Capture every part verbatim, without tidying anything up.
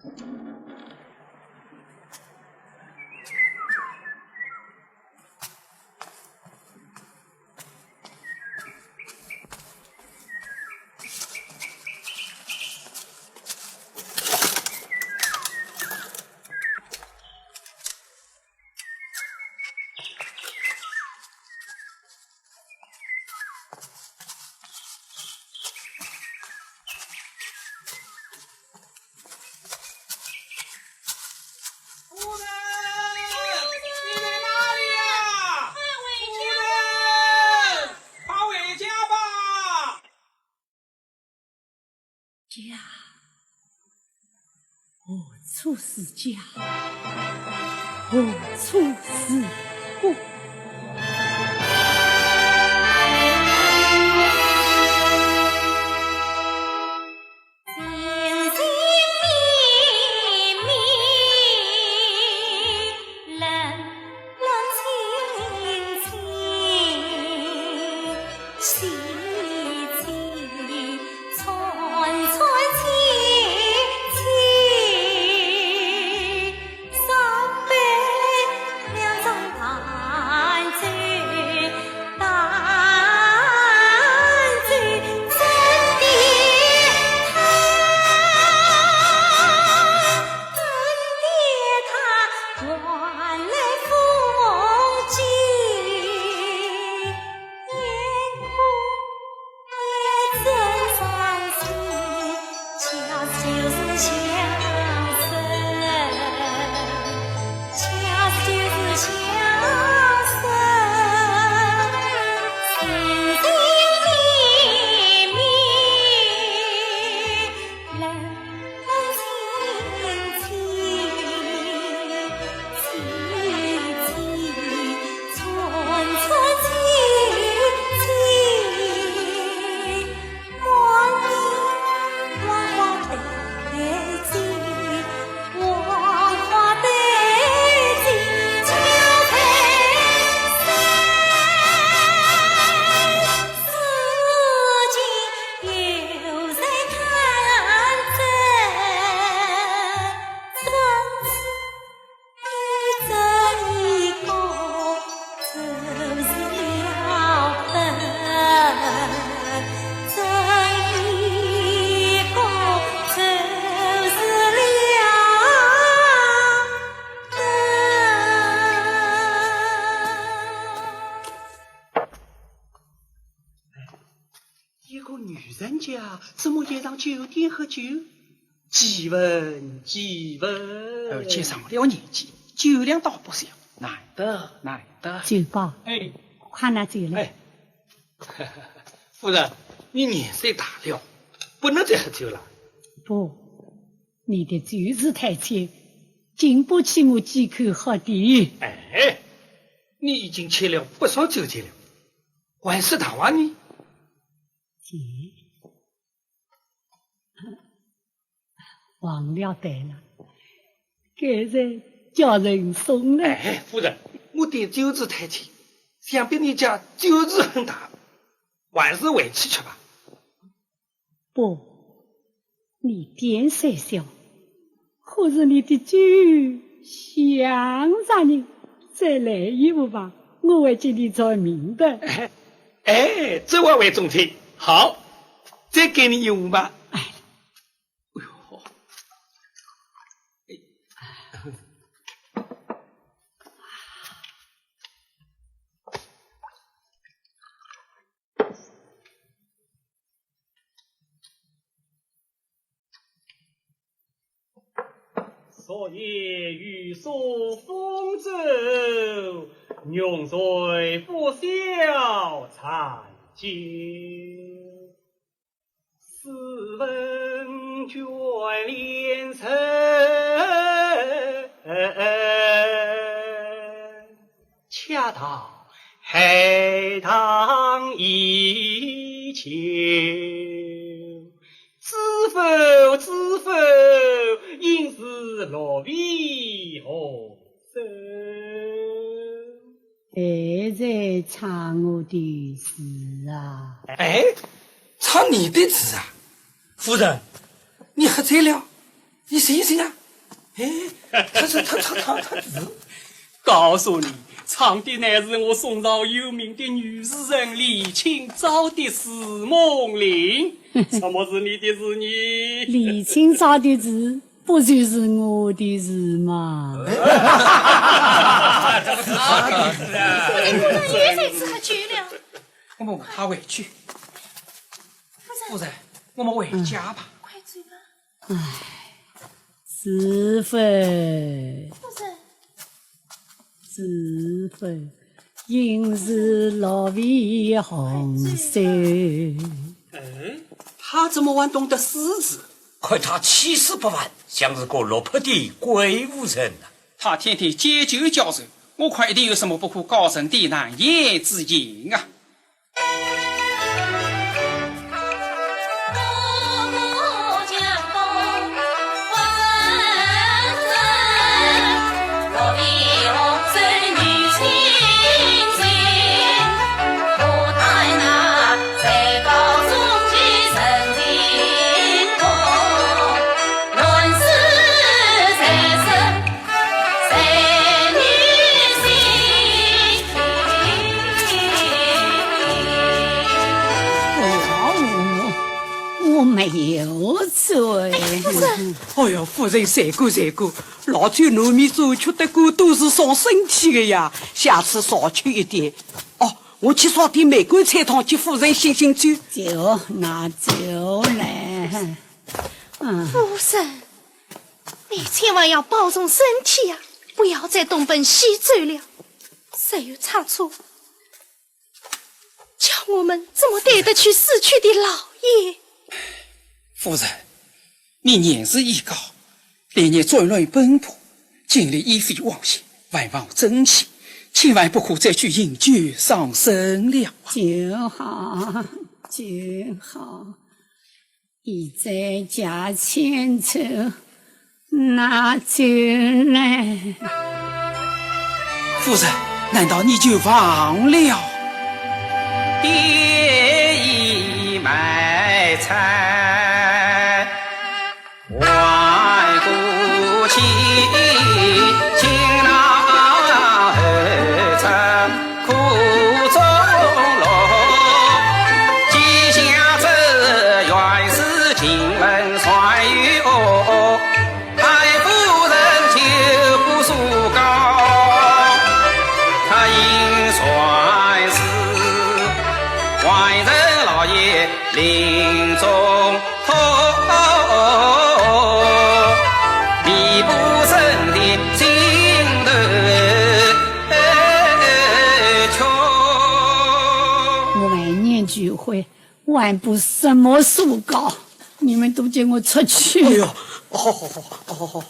夫人，你在哪里呀？夫人，快回家吧！家，何处是家？何处是国？一个女人家怎么夜上九点喝酒？几分，几分。而且上了年纪，酒量倒不小，难得，难得。酒保，哎。快拿酒来。哎。夫人，你年岁大了，不能再喝酒了。不，你的酒字太浅，经不起我几口喝的。哎，你已经欠了不少酒钱了，还是大王呢？姐，忘了带了，刚才叫人送了。哎，夫人，我点酒字太浅，想必你家酒字很大，还是回去吃吧。不，你点虽小，可是你的酒香着呢，再来一壶吧，我会给你传名的。哎，哎，这话为中听。好，再给你一壶吧。哎。哎呦。昨夜雨疏风骤，浓睡不消残酒。 试问卷帘人，恰道海棠依旧。知否，知否，应是绿肥红瘦。 还在唱我的词啊？哎，唱你的词啊？夫人，你喝醉了？你醒醒啊！哎，他是他他他他是……告诉你，唱的乃是我宋朝有名的女诗人李清照的《似梦令》。什么是你的诗呢？李清照的诗，不就是我的诗吗？这个是他的诗啊。不能不能，也是只喝酒了。我们他回去。夫人，我们回家吧。快走吧。 知否，知否，应是落飞红袖。他怎么还懂得诗词？看他气势不凡，像是个落魄的贵妇人啊。他天天借酒浇愁，我看一定有什么不可告人的难言之隐啊。我没有醉。不是，哎呀，夫人罪过罪过，老酒难免酒吃得过多是伤身体的呀，下次少吃一点。哦，我去烧点梅干菜汤给夫人醒醒酒。酒拿酒来。夫人，你千万要保重身体呀，不要再东奔西走了。谁有差错，叫我们怎么对得起死去的老爷？夫人，你年事已高，连日转乱奔波，精力已非往昔，还望珍惜，千万不可再去饮酒伤身了。酒好，酒好，一醉解千愁，拿酒来。夫人，难道你就忘了？爹已卖菜还顾及，情难儿子苦中乐。稷下之冤是晴雯传与我，太夫人救苦所告，她应算是还人老爷临终 我万念俱灰，还不什么诉告，你们都给我出去。哎呦，好好好好好好。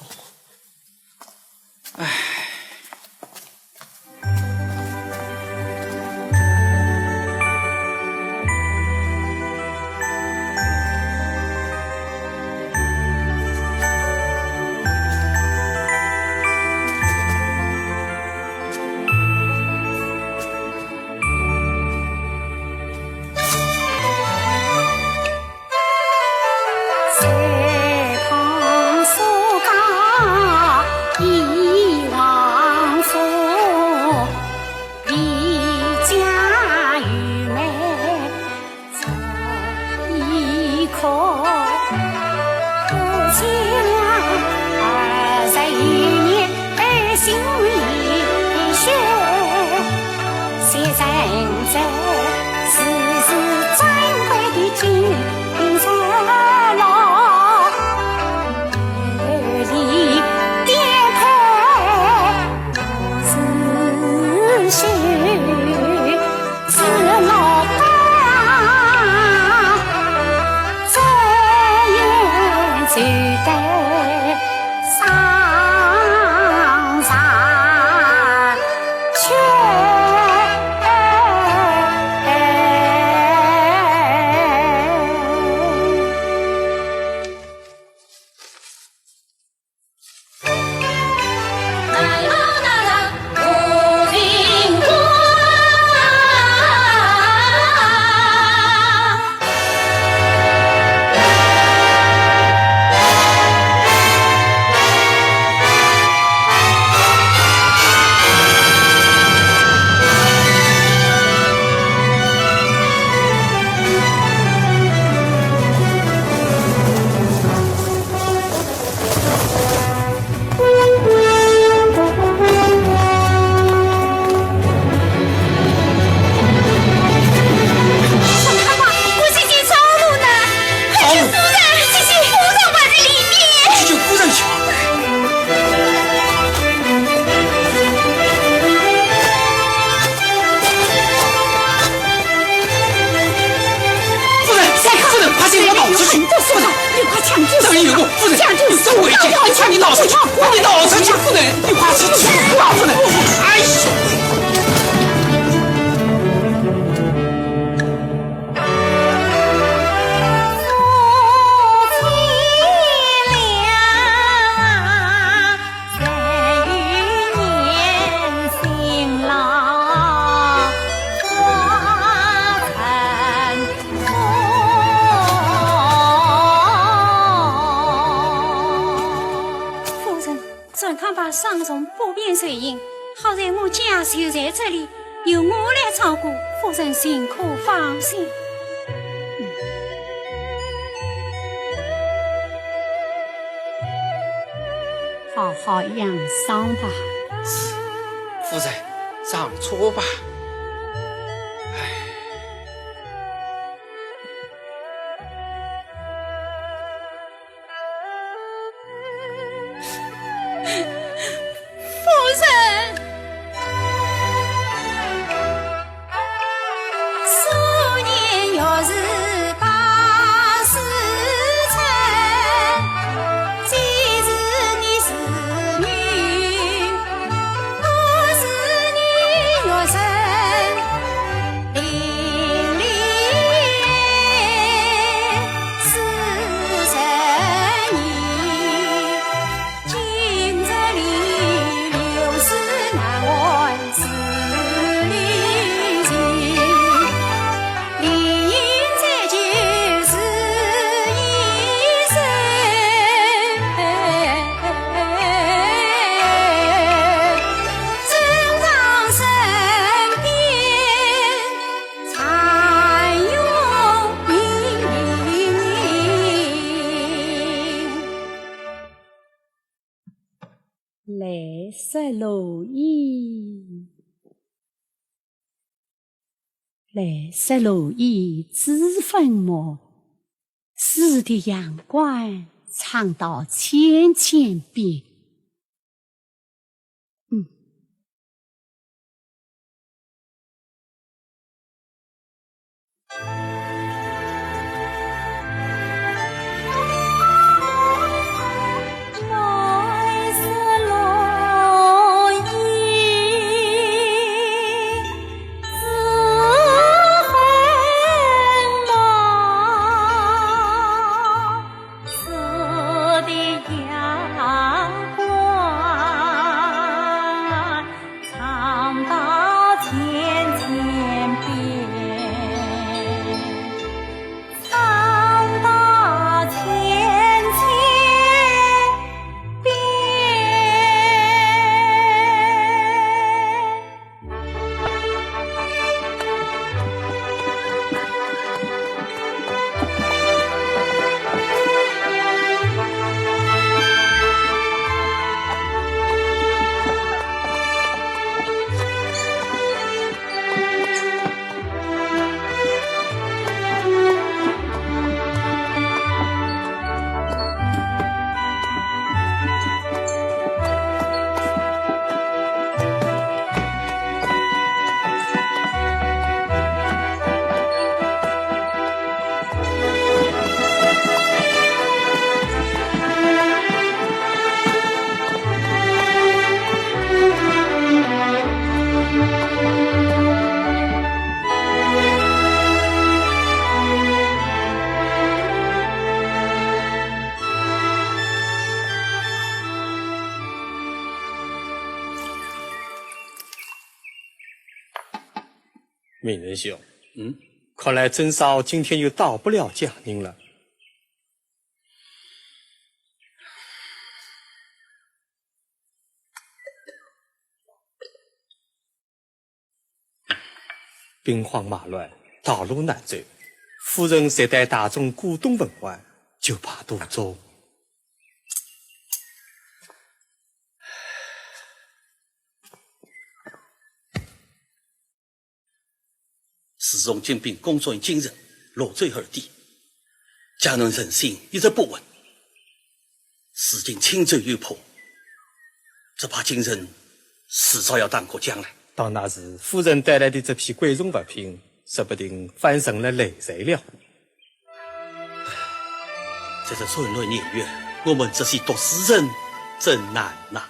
你快抢救！等一等，夫人，抢救！你走回去，你看你老实，你老实去，夫人，你快去，不能，哎呀！夫人，全康伯伤重不便随行，好在我家就在这里，由我来照顾，夫人尽可放心。好好养伤吧。夫人，上车吧。唉。 夫人。来时路易，来时路易知分莫，逝的阳关常到千千遍。 闵仁兄，嗯？看来曾少今天又到不了江宁了。 兵荒马乱，道路难走，夫人才带大众过东文外，就怕途中。 自从金兵攻占京城，洛州二地，江南人心一直不稳。如今青州又破，只怕京城迟早要打过江来。到那时，夫人带来的这批贵重物品，说不定翻成了累赘了。在这春暖花开，我们这些读书人真难呐。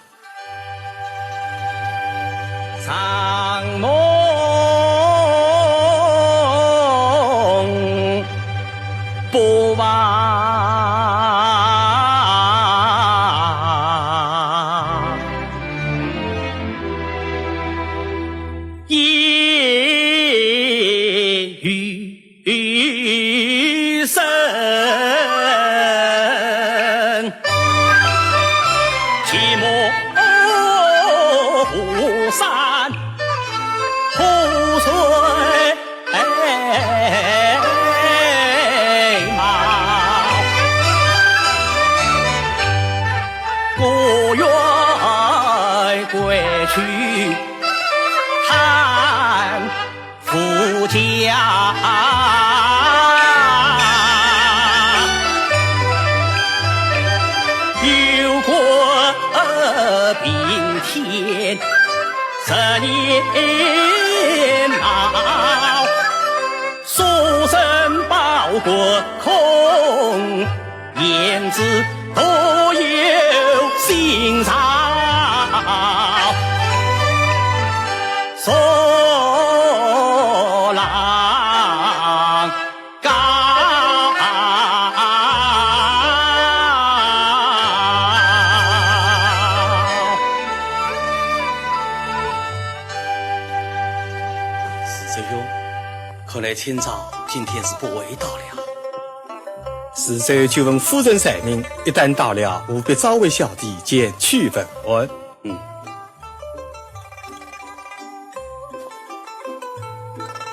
世周兄，看来清朝今天是不会到了。世周就问夫人罪名，一旦到了，务必早为小弟前去问安。嗯。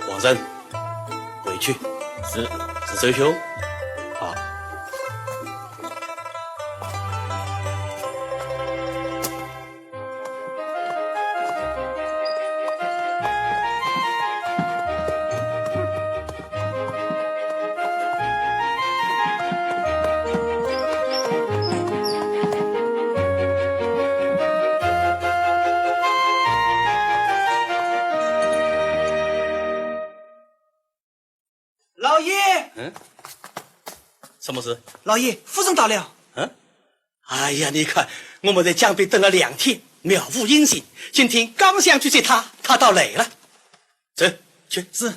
王仁，回去。是。世周兄。好。 老爷，嗯？什么事？老爷，夫人到了。嗯？哎呀，你看，我们在江边等了两天，渺无音信，今天刚想去接她，她倒来了。走，去。是。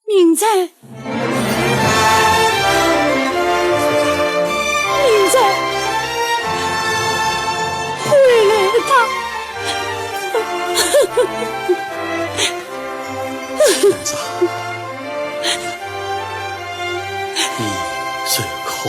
明珍，明珍，回来吧。明珍，你受苦了。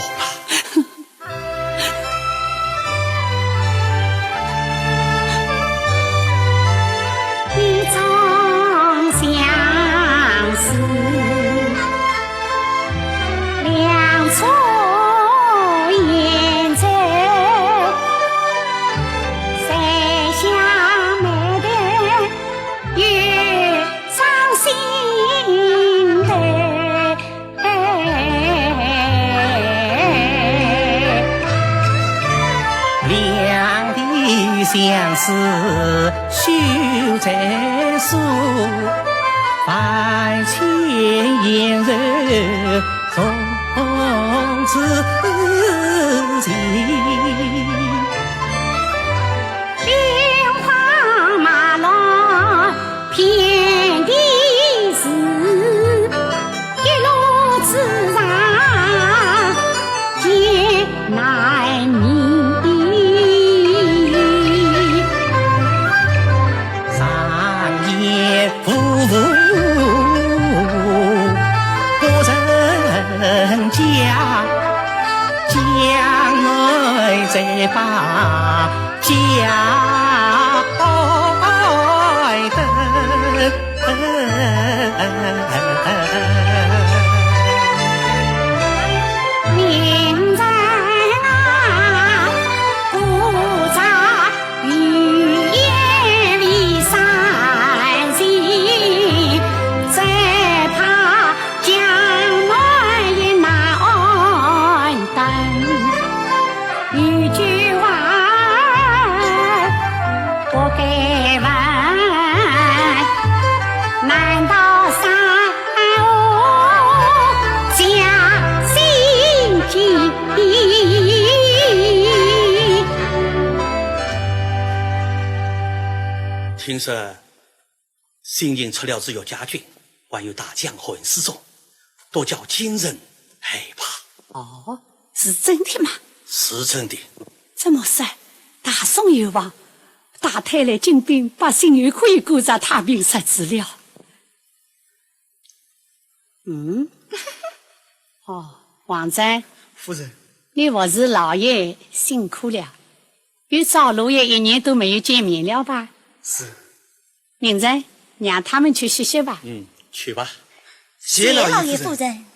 难道山河将心计？听说新营出了只岳家军，还有大将韩世忠，都叫京城害怕。哦，是真的吗？是真的。怎么说？大宋有望，大太监进兵，百姓又可以过着太平日子了。嗯？哦，王珍。夫人。你服侍老爷辛苦了，与赵老爷一年都没有见面了吧？是。明珍，让他们去歇歇吧。嗯，去吧。谢老爷夫人。谢老爷夫人。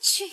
去。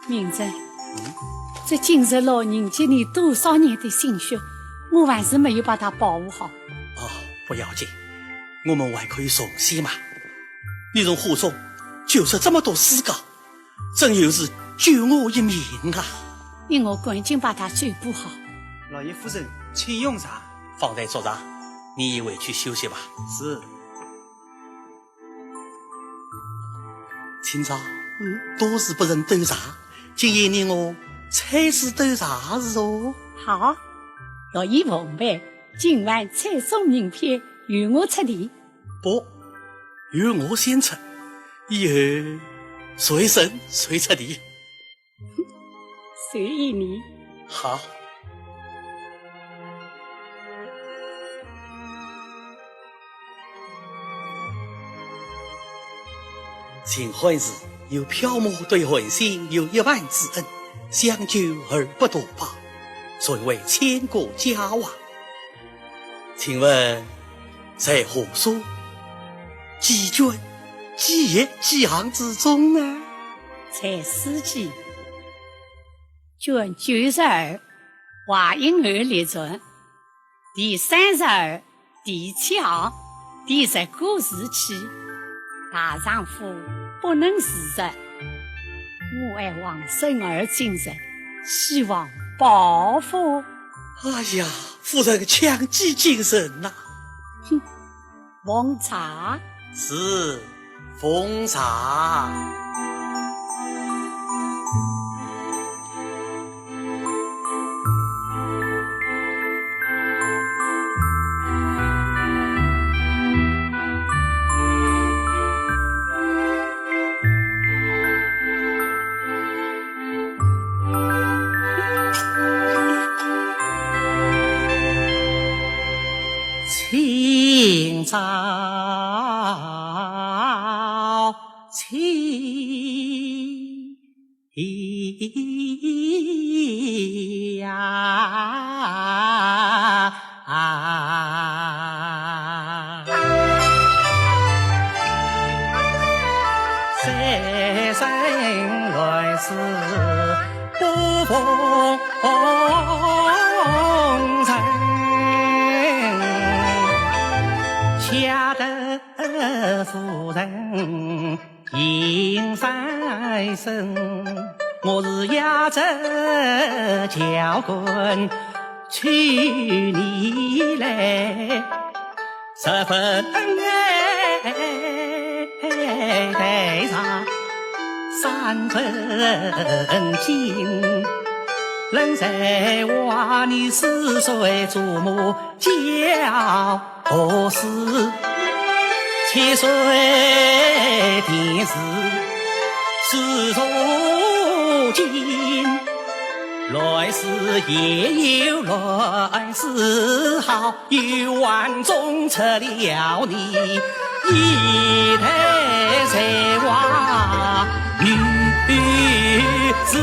明珍，这金日乐凝结你多少年的心血，我还是没有把它保护好。哦，不要紧，我们还可以重谢嘛。你从火中救出这么多尸骨，真又是救我一命啊！你我赶紧把它修补好。老爷夫人，请用茶。方才作茶，你也回去休息吧。是。 今朝，嗯？多时不曾斗茶，今夜你我菜市斗茶是哦。好，乐意奉陪，今晚菜中名片由我出题。不，由我先出，以后谁胜谁出题。 随意你。好。秦汉时有票母对韩信有一万之恩，相救而不图报，成为千古佳话。 请问在何所？几卷、几页、几行之中呢？在诗集卷九十二，华阴侯列传，第三十二，第七行，第十个字起。大丈夫不能自杀。我爱王孙而今日，希望报复。 哎呀，夫人强记精神呐。哼，奉茶。是，奉茶。 清早起呀，三声来是不逢人，吓得夫人 应三声，我是夜叉教官催你来，十分哎，待上三分金。人在外，你是谁做么叫 何事千岁定是是如今，乱世也有乱世好，有万种出了你，一代才华女子。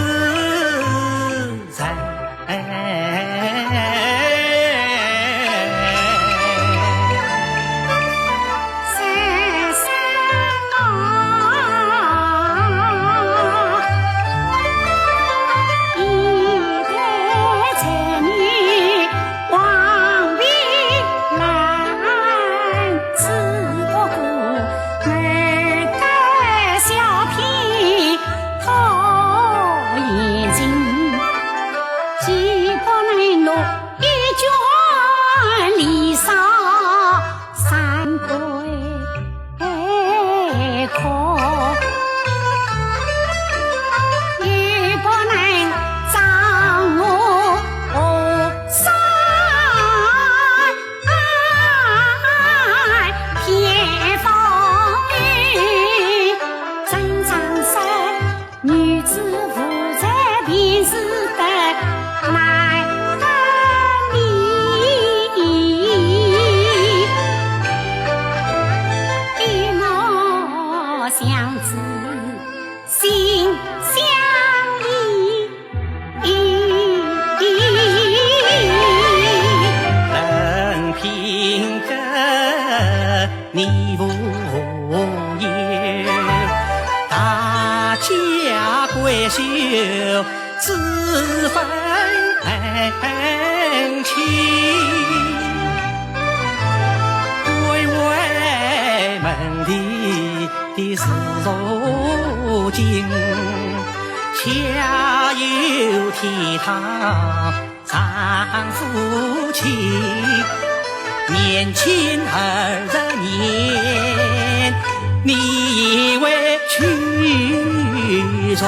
女子无才便是德，难得你与我相知心相依。 任凭得你无忧，大家闺秀之分清。关外门第 的是如今，家有天堂上夫妻，年轻二十年，你以为去从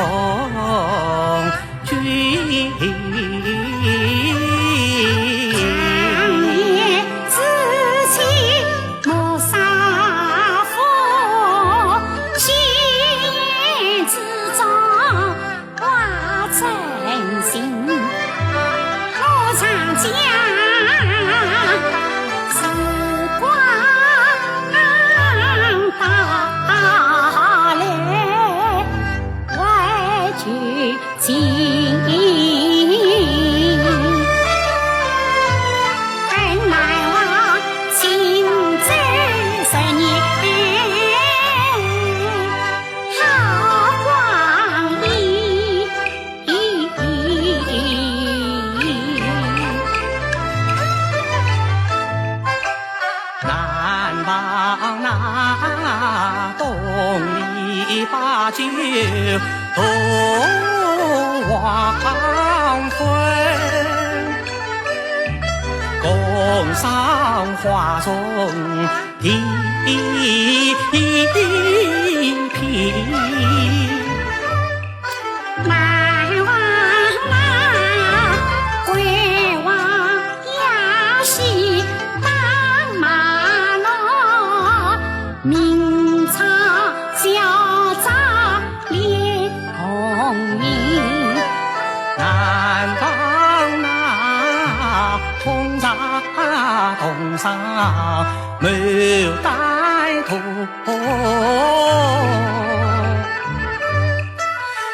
军。 南邙那东篱把酒同黄昏，共赏花重 第一篇。南邙那，桂花雅兴当马路，明朝小昭 联同名。南邙那，同朝同上牡丹图，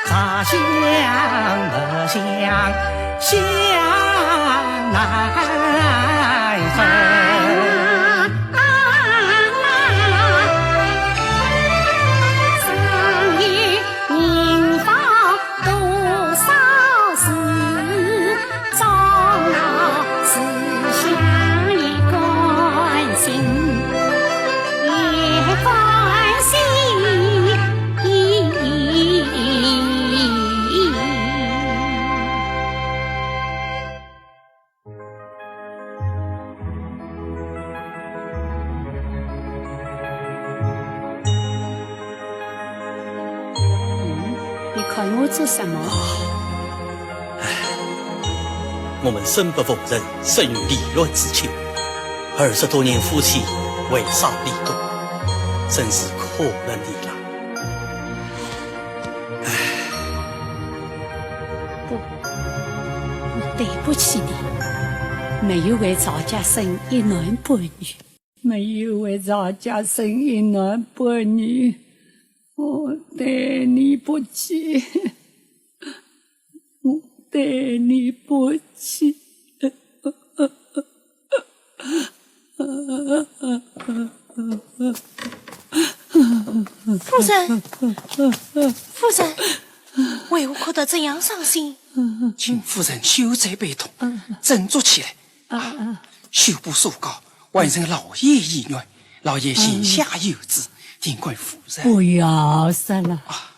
茶香墨香香难分。我做什么？唉，我们生不逢时，生于离乱之秋，二十多年夫妻，为啥离婚？真是可怜你了。唉。不，我对不起你，没有为赵家生一男半女。 没有为赵家生一男半女，我对你不起，我对你不起。夫人，夫人，为何哭得这样伤心？请夫人休再悲痛，振作起来。 啊，啊。修补疏告，还承老爷遗愿，老爷膝下有子，定感夫人。不要说了。啊。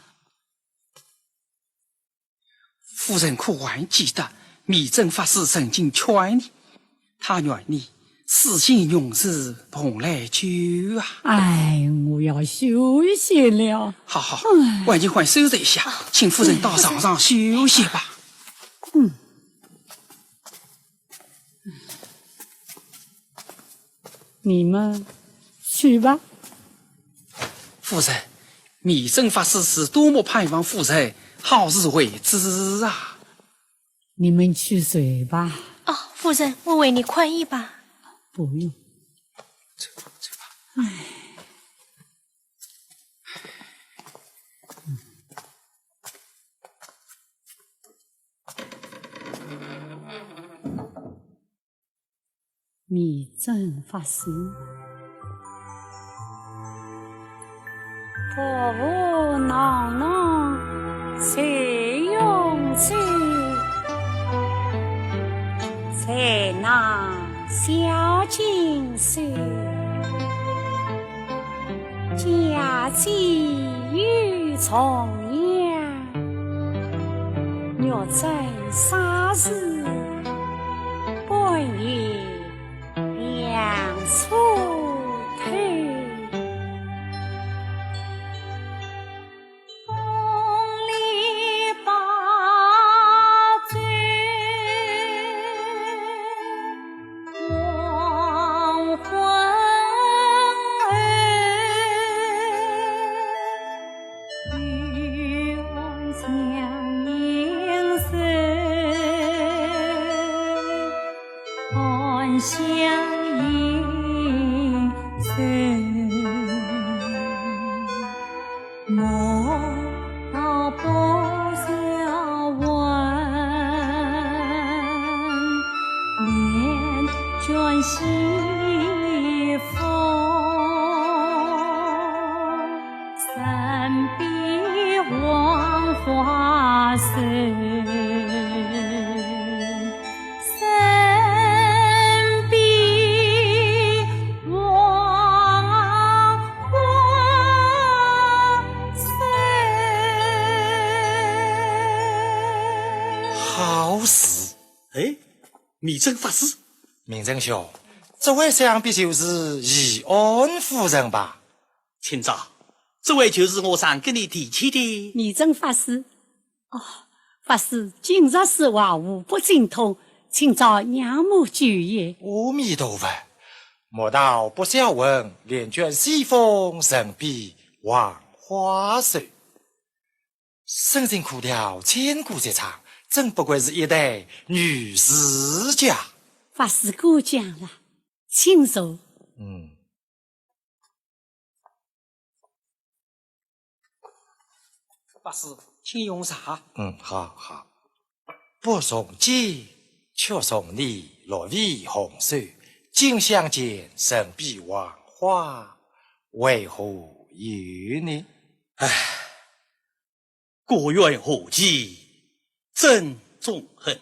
夫人可还记得，密宗法师曾经劝你，他愿你死心永志蓬莱居啊。哎，我要休息了。好，好，唉。还请夫人休息一下，请夫人到床上休息吧。嗯。 你们去吧。夫人，密宗法师是多么盼望夫人好自为之啊。你们去睡吧。哦，夫人，我为你宽衣吧。不用。走吧，走吧。唉。 密宗法师。薄暮濃濃谁用舟，谁能晓今宵？ 佳节又重阳，玉簪纱扇半夜两处偷。 好事！哎，密宗法师。明正兄，这位想必就是易安夫人吧？ 请早，这位就是我常跟你提起的。密宗法师。哦，法师，今日是华无不精通，请早仰慕久矣。阿弥陀佛，莫道不孝翁，连卷西风，人比黄花瘦。 深情苦调，千古绝唱，真不愧是一代女诗家。法师过奖了，请坐。嗯。法师，请用茶。嗯，好，好。不从今，却从你，落笔红手，今相见，人比黄花，为何有呢？唉， 故园何其真中恨。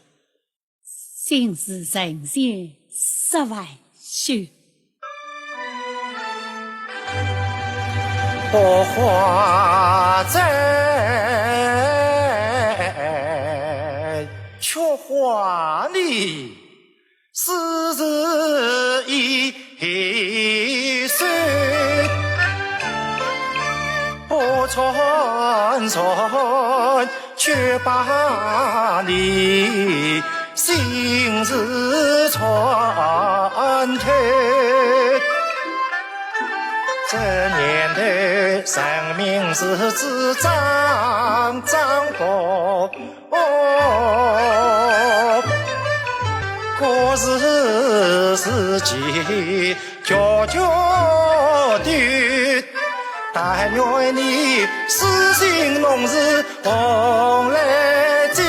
心似人间十万宿。百花争，却花你 世事已休，不传传，却把你心事穿透。这年头，人命是只张张薄。 哦，可是自己久久的，但愿你死心弄事蓬莱间，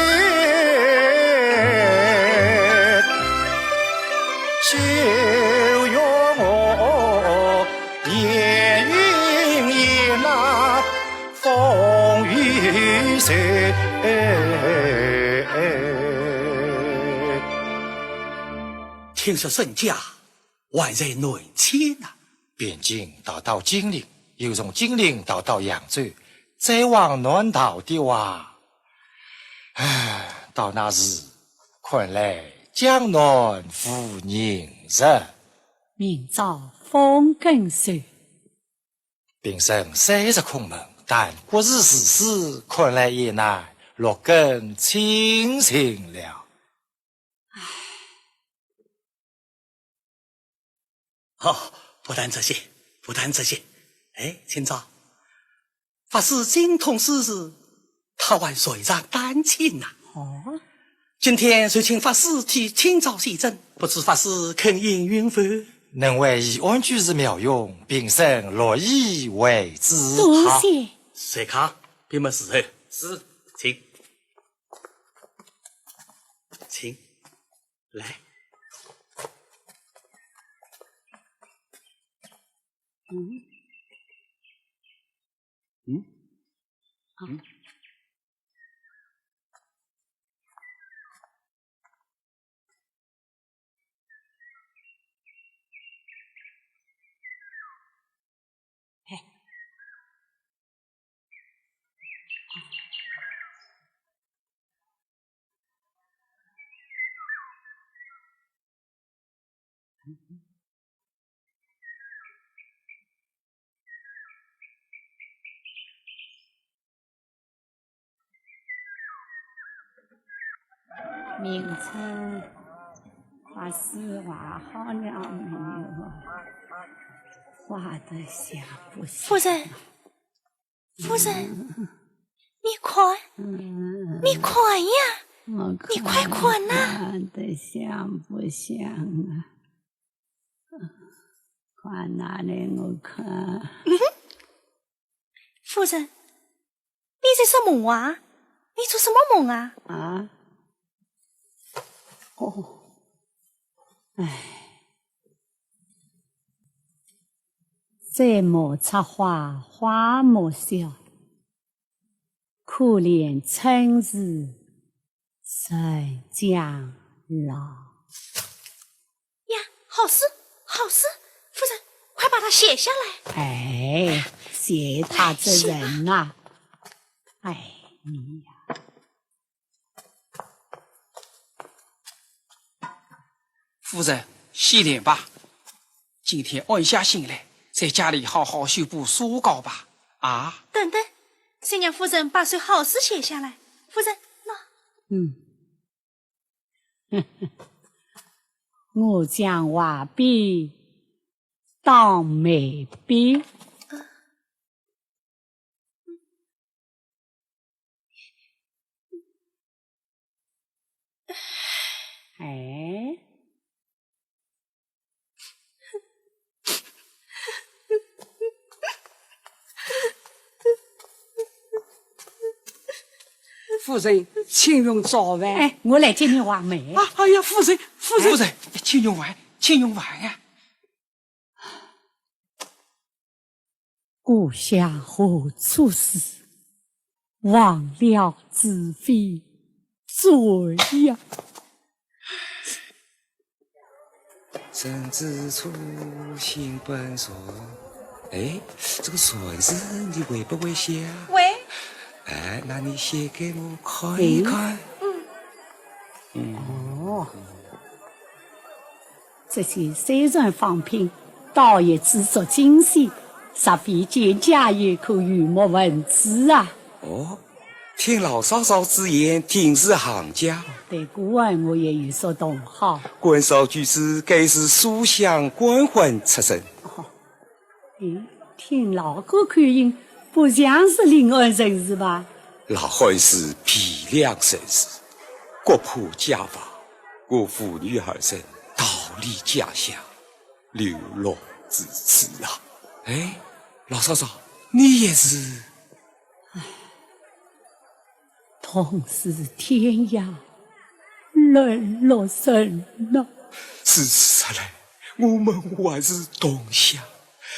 休怨我言语言那 风雨水。听说沈家还在南迁呐？汴京逃到金陵，又从金陵逃到扬州，再往南逃的话，唉，到那时，看来江南无人日。明朝风更瘦。 平生虽是孔门，但国事之事，看来也难六根清净了。哦，不谈这些，不谈这些。哎，今朝法师精通诗词， 他还在上丹青呐。哦。今天就请法师替今朝写真，不知法师肯应允否？能为一案举世妙用，平生乐意为之。多谢。好。随康，闭门侍候。是。请。请。来。嗯。 嗯？啊。嗯？嘿。 明春，快诗画好了没有？画得像不像？夫人， 夫人，你看，你看呀，你快看呐！看得像不像啊？看哪里我看？夫人，你在做梦啊？你做什么梦啊？啊？哦，唉。 摘木插花花木笑，可怜春日人将老。呀，好诗，好诗，夫人，快把它写下来。哎，写他这人呐，哎，你呀。 夫人，歇点吧。今天安下心来，在家里好好修补书稿吧。啊？等等，先让夫人把首好诗写下来。夫人，喏。嗯。我将画笔当眉笔。 哎。夫人，请用早饭。哎，我来给你画眉。啊，哎呀，夫人，夫人。夫人，请用饭，请用饭呀。 故乡何处是？忘了知非罪呀。人之初，性本善。哎，这个善字你会不会写啊？会。哎，那你写给我看一看。嗯。嗯。哦。 这些虽然仿品，倒也自作精心，实非简简一口语墨文字啊。哦，听老嫂嫂之言，定是行家。对古玩我也有所懂好。官少居士，该是书香官宦出身。哦，嗯，听老哥口音，不像是临安人士吧？老汉是汴梁人士，国破家亡，我父女二人逃离家乡，流落至此啊。哎，老嫂嫂，你也是？ 同是天涯沦落人呐。如此说来，我们还是同乡，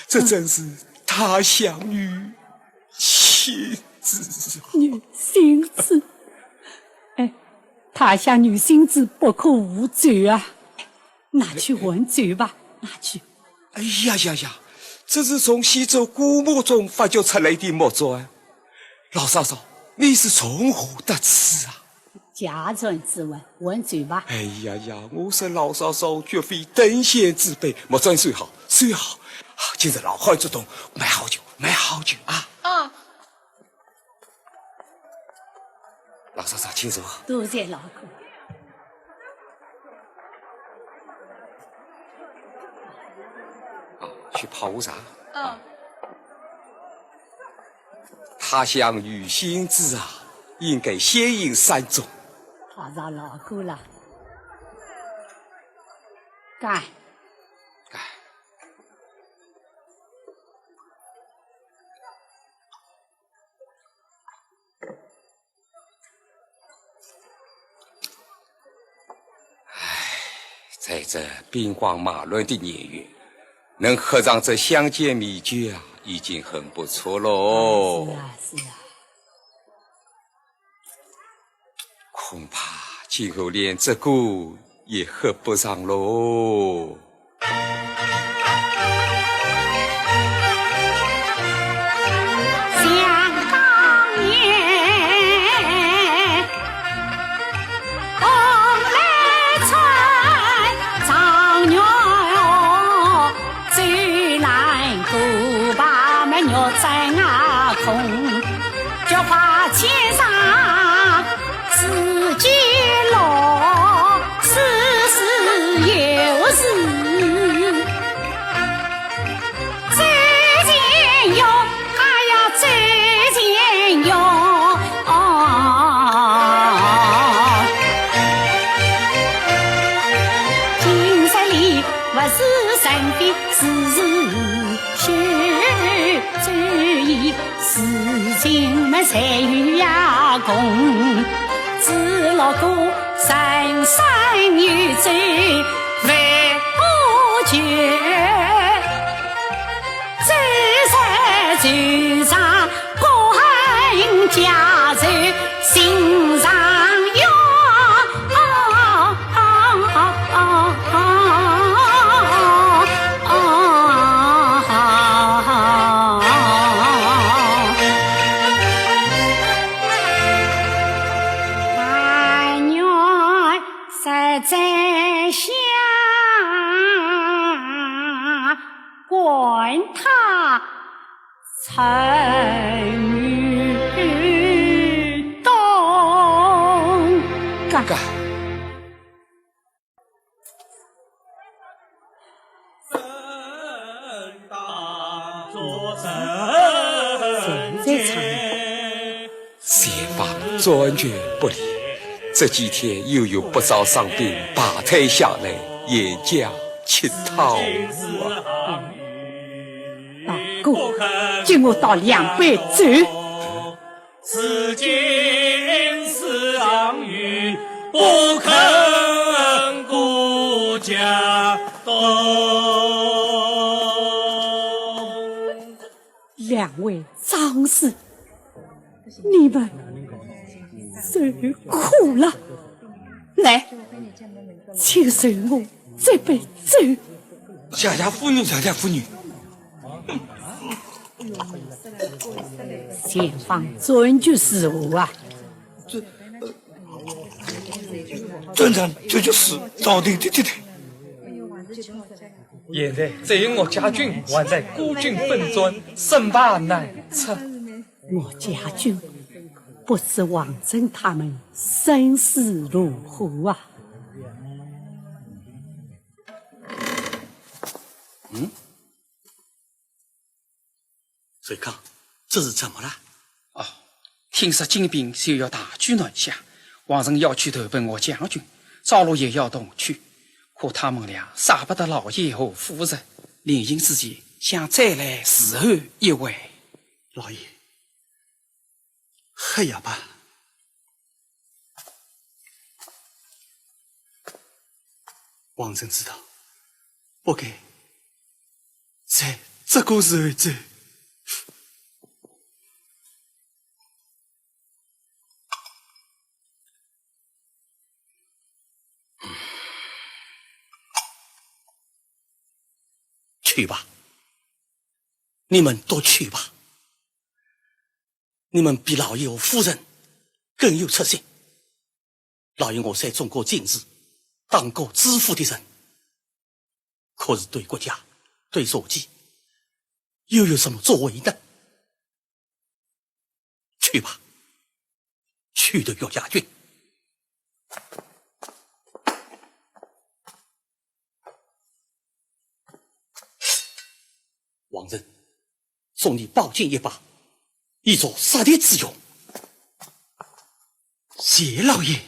这真是他乡遇新知啊。遇新知？哎，他乡遇新知不可误酒啊。拿去换酒吧，拿去。 哎呀呀呀，这是从西周古墓中发掘出来的木砖。老嫂嫂，你是从何得此啊？家传之物，换酒吧。哎呀呀，我说老嫂嫂绝非等闲之辈，木砖虽好，虽好，啊，今日老汉做东，买好酒，买好酒啊。啊。 老嫂嫂，请坐。多谢老哥。啊，去泡壶茶。嗯。他乡遇新知啊，应该先饮三盅。泡茶老哥了。干。干。 唉，在这兵荒马乱的年月，能喝上这乡间米酒啊，已经很不错喽。是啊，是啊。恐怕今后连这个也喝不上喽。 想当年，蓬莱村状元哦，最难过把门玉簪啊空，菊花千上自己落，似是又是。 周乾玉，哎呀，周乾玉，哦。今日里不是人非，是是是，周乾玉。 事情么侪有呀功，只落个人生有志万不全，只是就像个人家人心上有。 但愿实在下官他成于东。干！干！现在唱。前方转角不离，这几天又有不少伤兵排队下来沿江乞讨啊。大哥，敬我倒两杯酒。 如今是项羽不肯顾家东。两位张氏，你们受苦了。来，请受我这杯酒。谢谢夫人，谢谢夫人。 前方转角如何啊？这，呃，转角，这就是朝廷的地带。现在只有岳家军还在孤军奋战，胜败难测。岳家军？不知王珍他们生死如何啊？嗯？瑞刚，这是怎么了？哦，听说金兵就要大举南下，王珍要去投奔岳将军，赵洛也要同去，可他们俩舍不得老爷和夫人，临行之前想再来侍候一回。老爷， 黑夜吧。王珍知道，不该在这个时候走。去吧，你们都去吧。 你们比老爷和夫人更有出息。老爷我在中国进士，当过知府的人，可是对国家、对社稷，又有什么作为呢？去吧，去投岳将军。 王珍，送你宝剑一把，以作杀敌之用。谢老爷。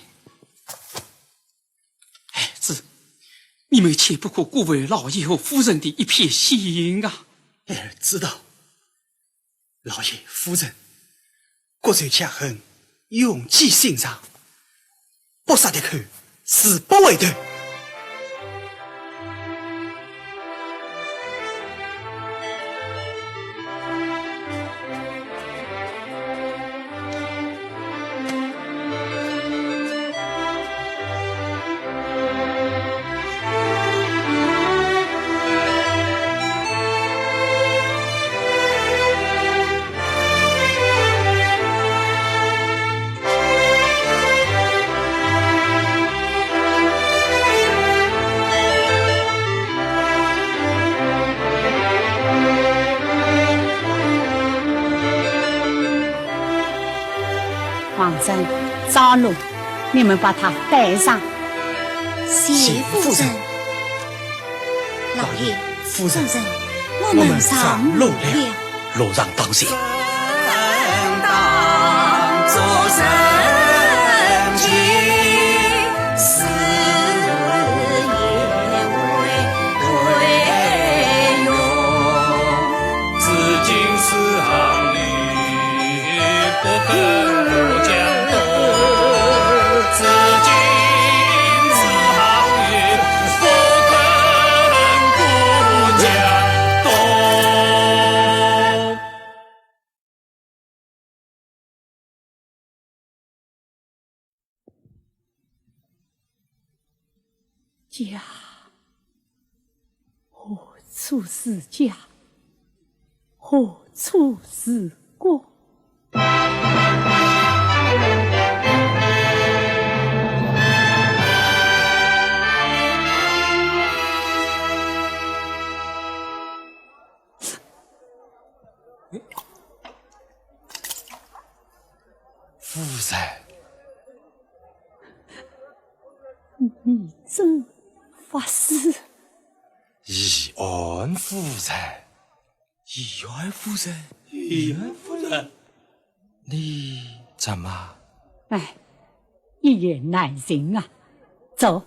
孩子，你们切不可辜负老爷和夫人的一片心啊！儿知道。 老爷、夫人，国仇家恨，永记心上，不杀敌寇，誓不回头。 王珍、赵洛，你们把他带上。谢夫人。老爷、夫人，我们上路了。路上当心。 家，何处是家？何处是国？ 夫人。你真发誓？易安夫人。易安夫人？易安夫人？你怎么？哎，一言难尽啊。走。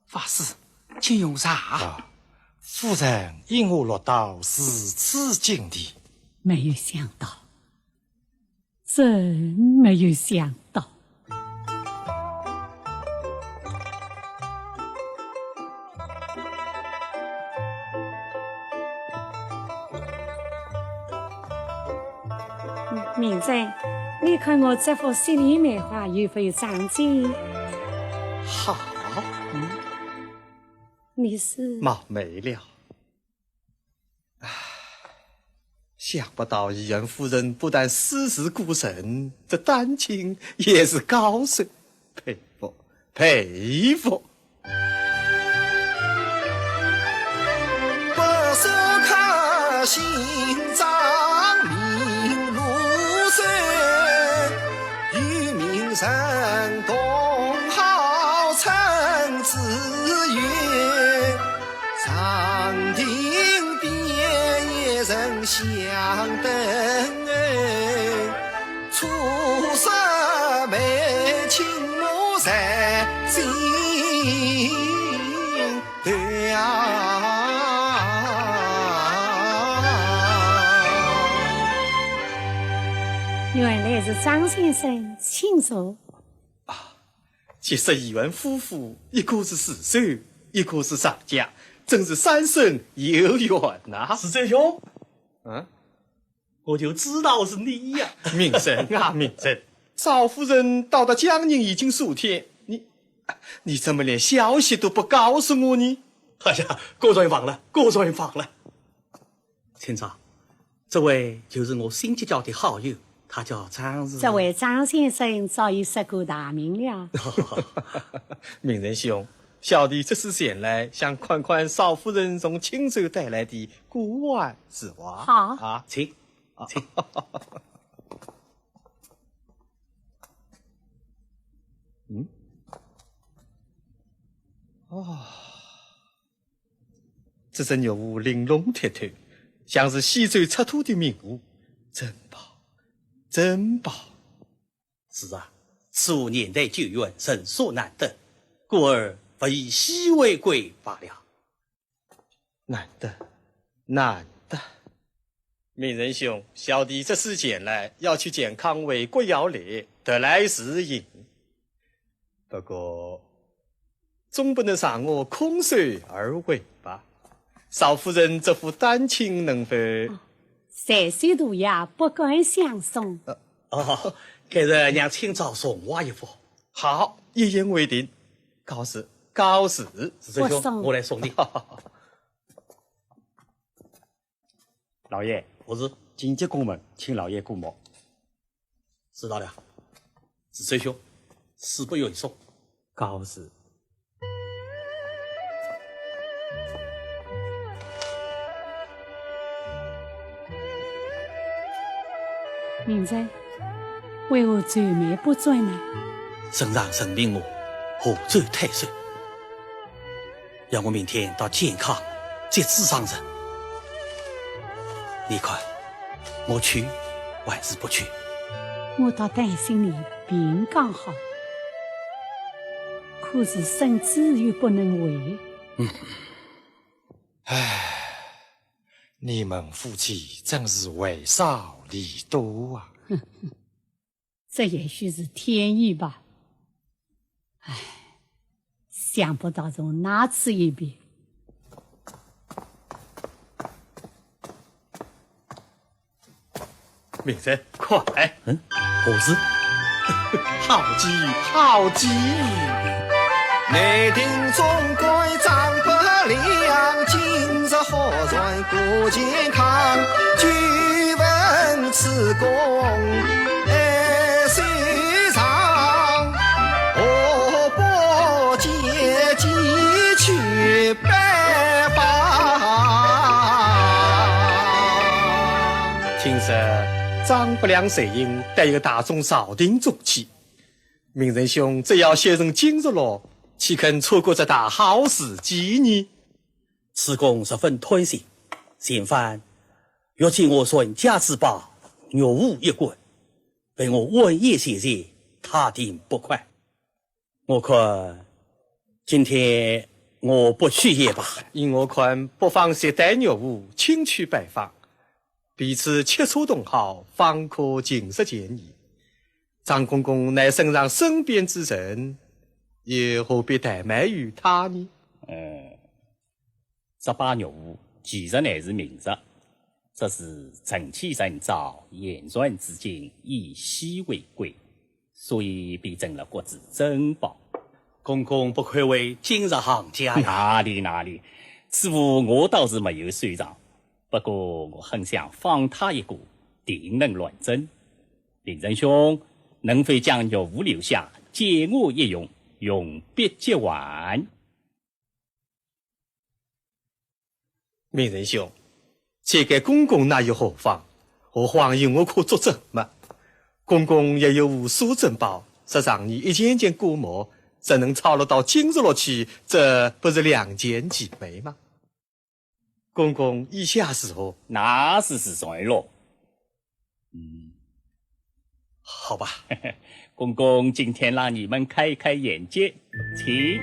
法师，请用茶。啊，夫人因何落到如此境地？没有想到，真没有想到。明珍，你看我这幅雪里梅花有否上镜？好。嗯。 你是？冒昧了。唉，想不到易安夫人不但诗词歌人，这丹青也是高手，佩服，佩服。沉香灯，初识梅，倾慕在心头啊。原来是张先生，请坐。其实一对夫妇，一个是世子，一个是藏家，真是三生有缘呐。世子兄，嗯，我就知道是你呀。明人啊，明人，赵夫人到达江宁已经数天，你，你怎么连消息都不告诉我呢？哎呀，果然忘了，果然忘了。卿长，这位就是我新结交的好友，他叫张。这位张先生早已识过大名了。明人兄，小弟这次前来，想看看赵夫人从青州带来的古玩字画。好啊，请，请。嗯，哦，这只玉壶玲珑剔透，像是西周出土的名画，珍宝，珍宝。是啊，此壶年代久远，人所难得，故而物以稀为贵罢了。难得，难得。明人兄，小弟这次前来，要去健康为国要礼，特来侍应。不过，总不能让我空手而回吧？赵夫人这副丹青能否？岁岁大爷，不敢相送。哦，改日让卿长送我一副。好，一言为定。告辞，告辞。世子兄，我送我来送你。老爷，我是紧急公文，请老爷过目。知道了。世子兄，事不远送。告辞。明人，为何愁眉不展呢？圣上任命我河州太守，要我明天到健康接旨上任。你看，我去还是不去？我倒担心你病刚好，可是圣旨又不能违。你们夫妻真是为少礼多啊！这也许是天意吧。唉，想不到从那次一别。明人，快！嗯，何事？好机遇，好机遇！内定总管张伯良，今日好转顾健康，久闻此公爱世上，何不借机去拜访？听说张伯良随行带有大众朝廷重器，明仁兄只要选中金日乐，岂肯错过这大好时机呢？此公十分贪心，前番欲借我传家之宝玉壶一观，被我婉言谢绝，他定不快。我看今天我不去也罢。依我看，不妨携带玉壶，亲去拜访，彼此切磋同好，方可尽释前嫌。张公公乃圣上身边之人，又何必怠慢于他呢？嗯，这把玉壶其实乃是名石，只是陈器陈造，言传至今，以稀为贵，所以便成了国之珍宝。公公不愧为金石行家呀！哪里哪里，此壶我倒是没有收藏，不过我很想仿它一个，定能乱真。明仁兄，能否将玉壶留下，借我一用，用笔即还？ 明仁兄，借给公公那又何妨？何况有我可作证嘛。公公也有无数珍宝，若让你一件件过目，怎能抄得到金日乐去？这不是两全其美吗？公公意下如何？那是自然咯。嗯，好吧。公公今天让你们开开眼界，请。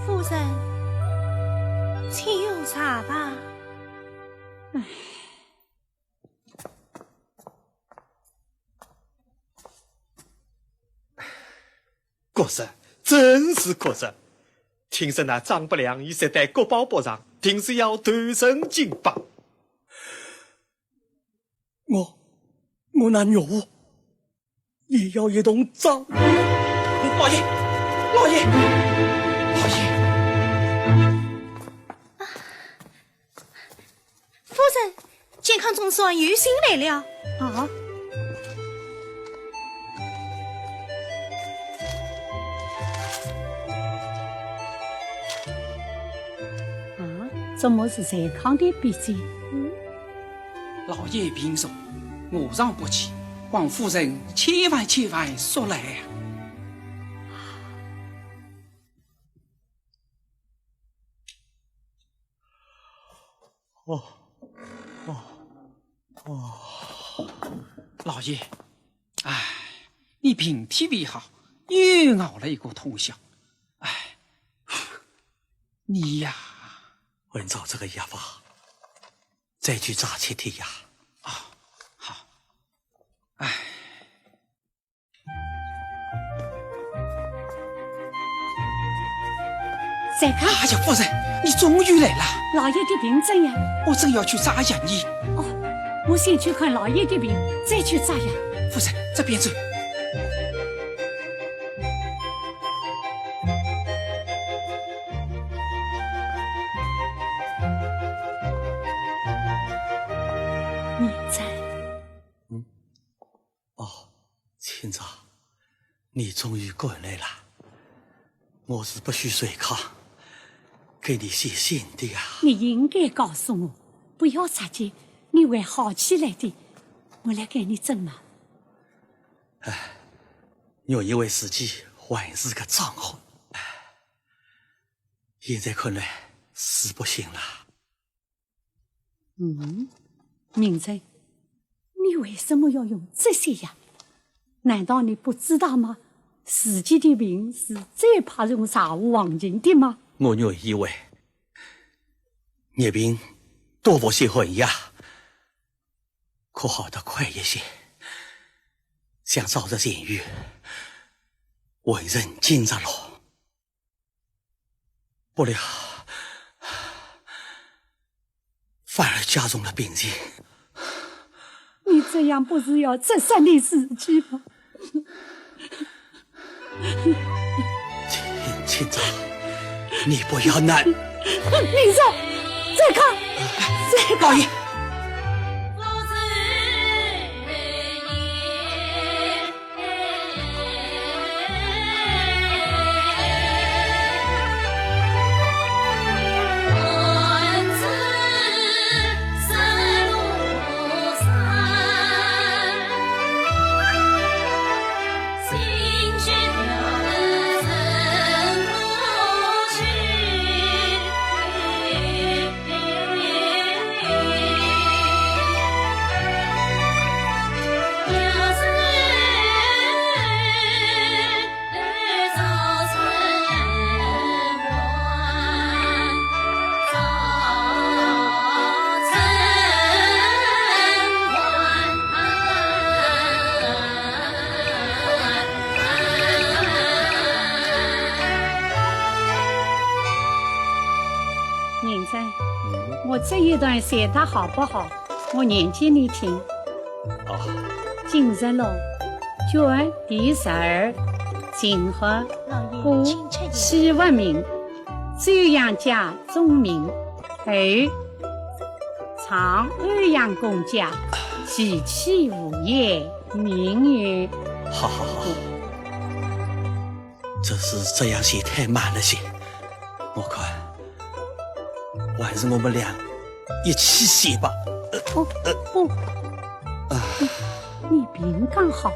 夫人，请用茶吧。 国师，真是国师。听说那张伯良已死在国宝簿上，定是要投身金邦。我，我那岳父也要一同葬。老爷，老爷，老爷！ 夫人，健康总算有信来了。啊？啊，怎么是健康的笔迹？嗯？老爷病重，我上不去，望夫人千万千万速来啊！ 哦，哦，哦。老爷，哎，你病体未好，又熬了一个通宵。哎，你呀，闻着这个药方，再去查七帖呀。啊，好。哎。来看。哎呀，夫人，你终于来了。老爷的病怎样？我正要去扎药呢。哦，我先去看老爷的病，再去扎药。夫人，这边请。你在。嗯。 哦，清早，你终于赶来了。我是不许随康给你写信的呀。你应该告诉我，不要着急，你会好起来的。我来给你诊脉。唉，玉姨为自己还是个账户。唉，现在看来是不行了。 嗯，明珍，你为什么要用这些药？难道你不知道吗？自己的病是最怕用茶壶忘情的吗？我原以为热病多服些寒药，可好得快一些。想早日痊愈，还是今朝咯。 不料，反而加重了病情。你这样不是要折煞你自己吗？清，清早，你不要难。明珍，再看，再看。老爷。 明珍，嗯。我这一段写得好不好？我念给你听。哦。今日咯，卷第十二，秦汉，老爷，顾，请出言。西王明，周阳家钟鸣，后 唱欧阳公家，其妻无言，名曰。好，好，好，好。只是这样写太慢了些，我看，还是我们俩一起写吧。呃，哦，呃，不。啊。你，你病刚好，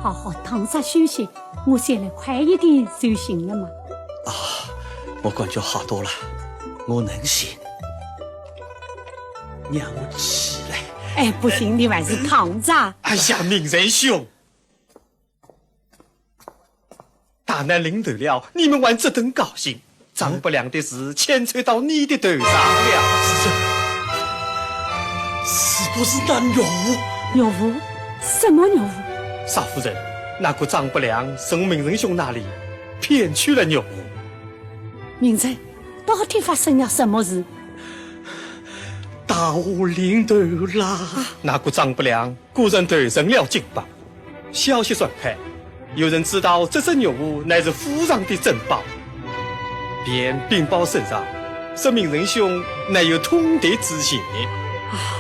好好躺着休息， 我写得快一点就行了嘛。啊，我感觉好多了，我能写。让我起来。哎，不行，你还是躺着。哎呀，明仁兄，大难临头了，你们还这等高兴？ 张伯良的事牵扯到你的头上了。是，是不是那岳父？岳父？什么岳父？少夫人，那个张伯良从明仁兄那里骗去了岳父。明仁，到底发生了什么事？大祸临头啦！那个张伯良 果然投诚了京吧。消息传开，有人知道这只玉壶乃是府上的珍宝，便禀报圣上，说明仁兄乃有通敌之嫌。啊。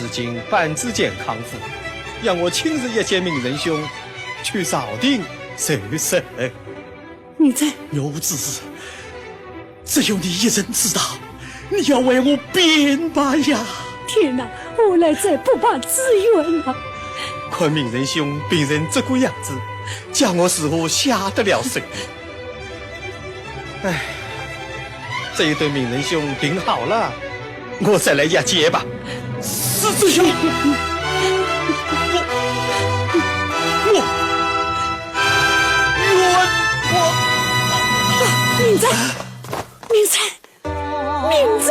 如今半子健康复，让我亲自谒见明仁兄，去朝廷受审。 明珍。玉壶之事，只有你一人知道，你要为我辩白呀！天哪，我来者不报之冤啊！看明仁兄病成这个样子，叫我如何下得了手？唉，只有等明仁兄病好了， 我再来谒见吧。是，是，是。我，我，我，我。明珍，明珍，明珍。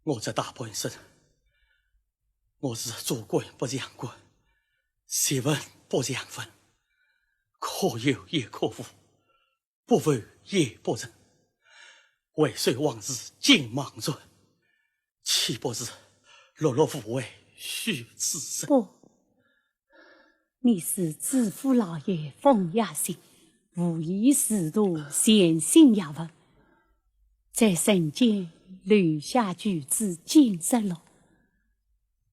我这大半生，我是做官不像官，学文不像文，可有也可无，不问也不成。回首往事尽茫然，岂不是碌碌无为虚此生？不，你是知府老爷封雅兴，无疑是读全新雅文，在人间留下句子简直了。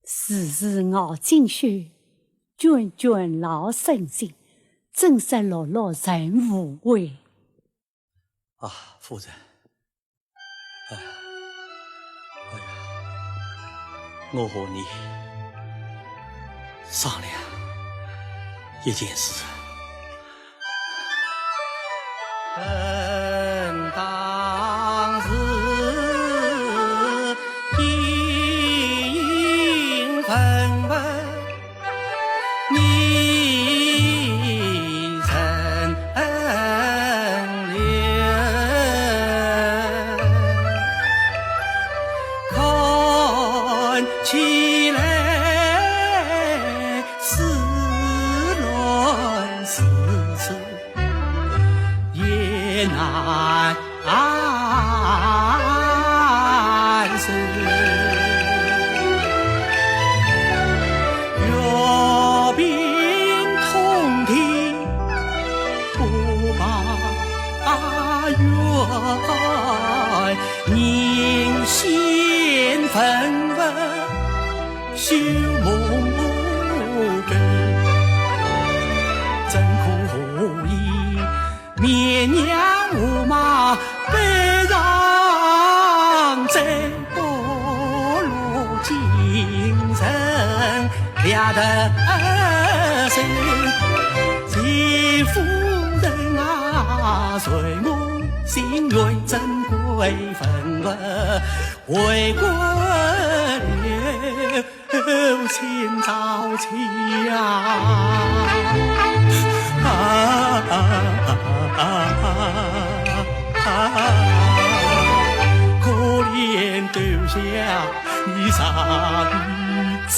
时时熬精血，卷卷老身心，真是碌碌人无为。啊，夫人，哎呀，哎呀，我和你商量一件事。 本当是应分问你人留，看起来 似乱似痴也难受。月鬓通天不把月，人闲分问 休梦根，怎可以勉强我马背上追？不如今人两得手，谢夫人啊，随我心愿，珍贵文物回归了 清朝去呀。啊，啊，啊，啊，啊，可怜丢下你傻女子。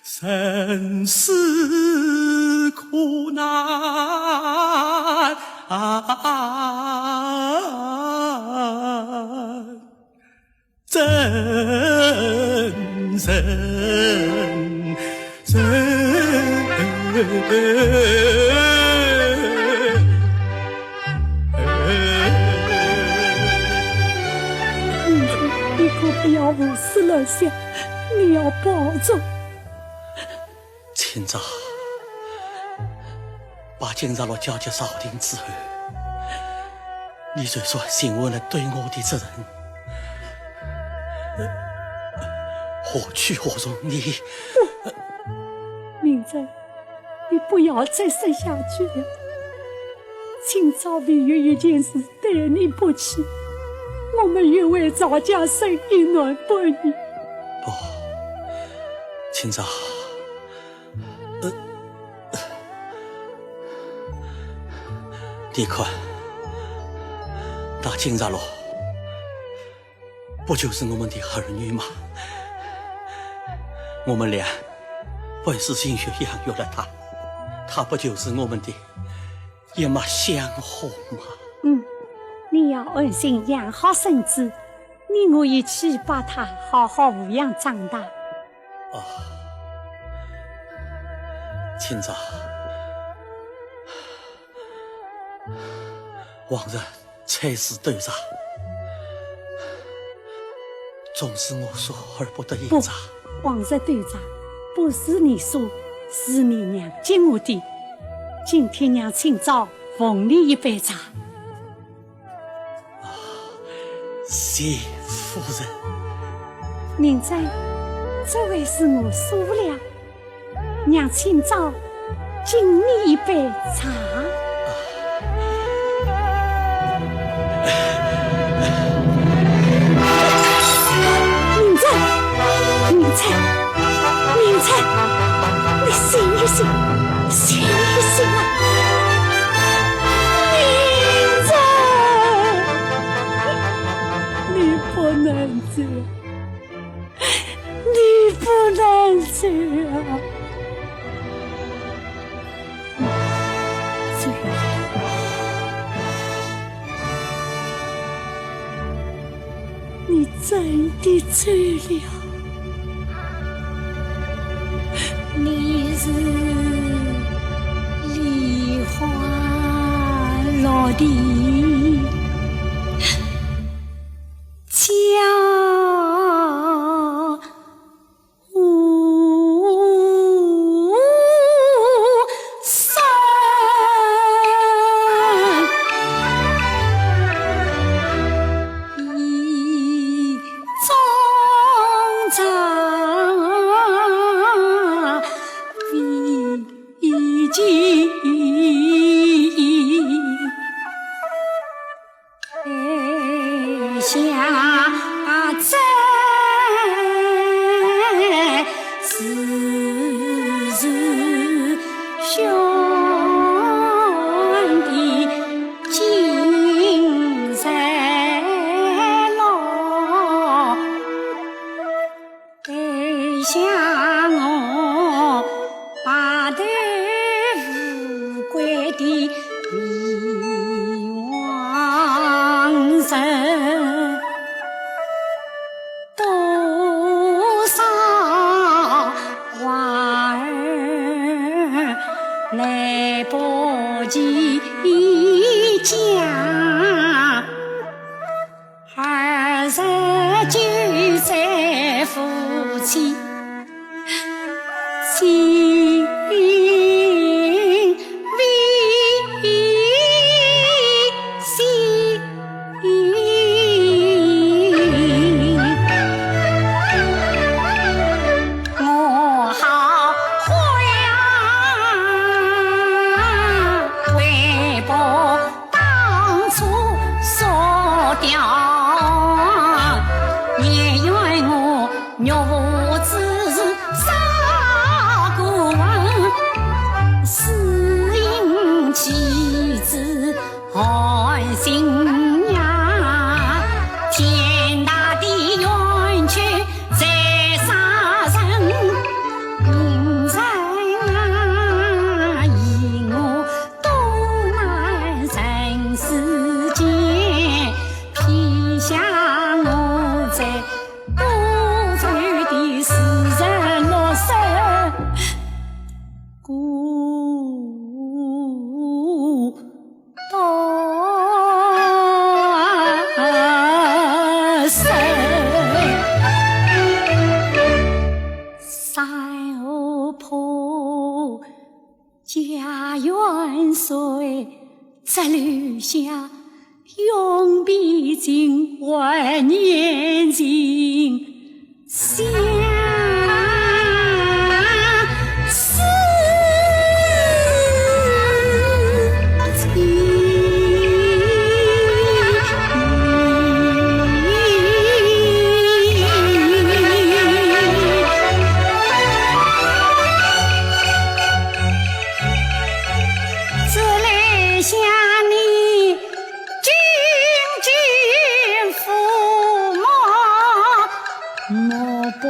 生死苦难，怎忍受？你可不要胡思乱想。 你要保重。清早，把金十六交给朝廷之后，你就算尽完了对我的责任，何去何从？你，明珍，你不要再说下去了。今朝唯有一件事 待你不起，我们愿为赵家生一男半女。不，清早，呃，你看，那金十六不就是我们的儿女吗？我们俩本是心血养育了他，他不就是我们的 一脉相承嘛。嗯，你要安心养好身子，你我一起把他好好抚养长大。啊，清早，往日 差事斗茶，总是我说而不得已茶。不，往日斗茶不是你说，是你娘给我的。今天娘清早奉你一杯茶。啊，谢夫人。明珍，这回是我输了。 娘清早敬你一杯茶。明珍，明珍，明珍，你醒一醒，醒一醒啊！走了，你真的走了？你是梨花落地家。 山河破，家园碎，只留下 永别情，怀念情，相思情。只留下你 紧紧抚摸，莫把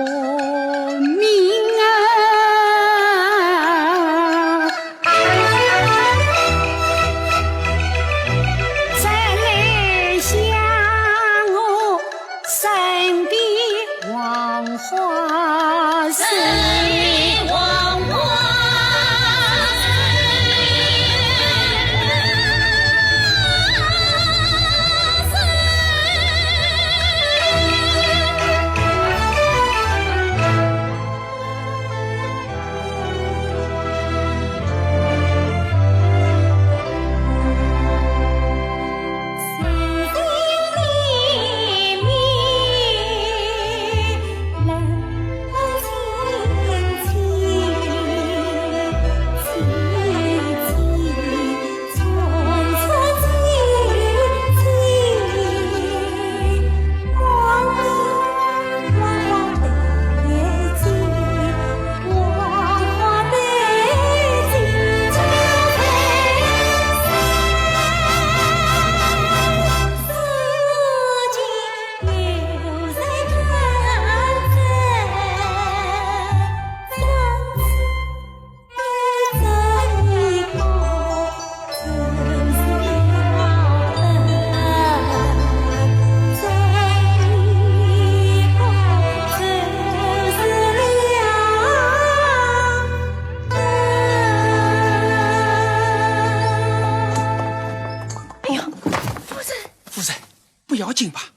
进吧。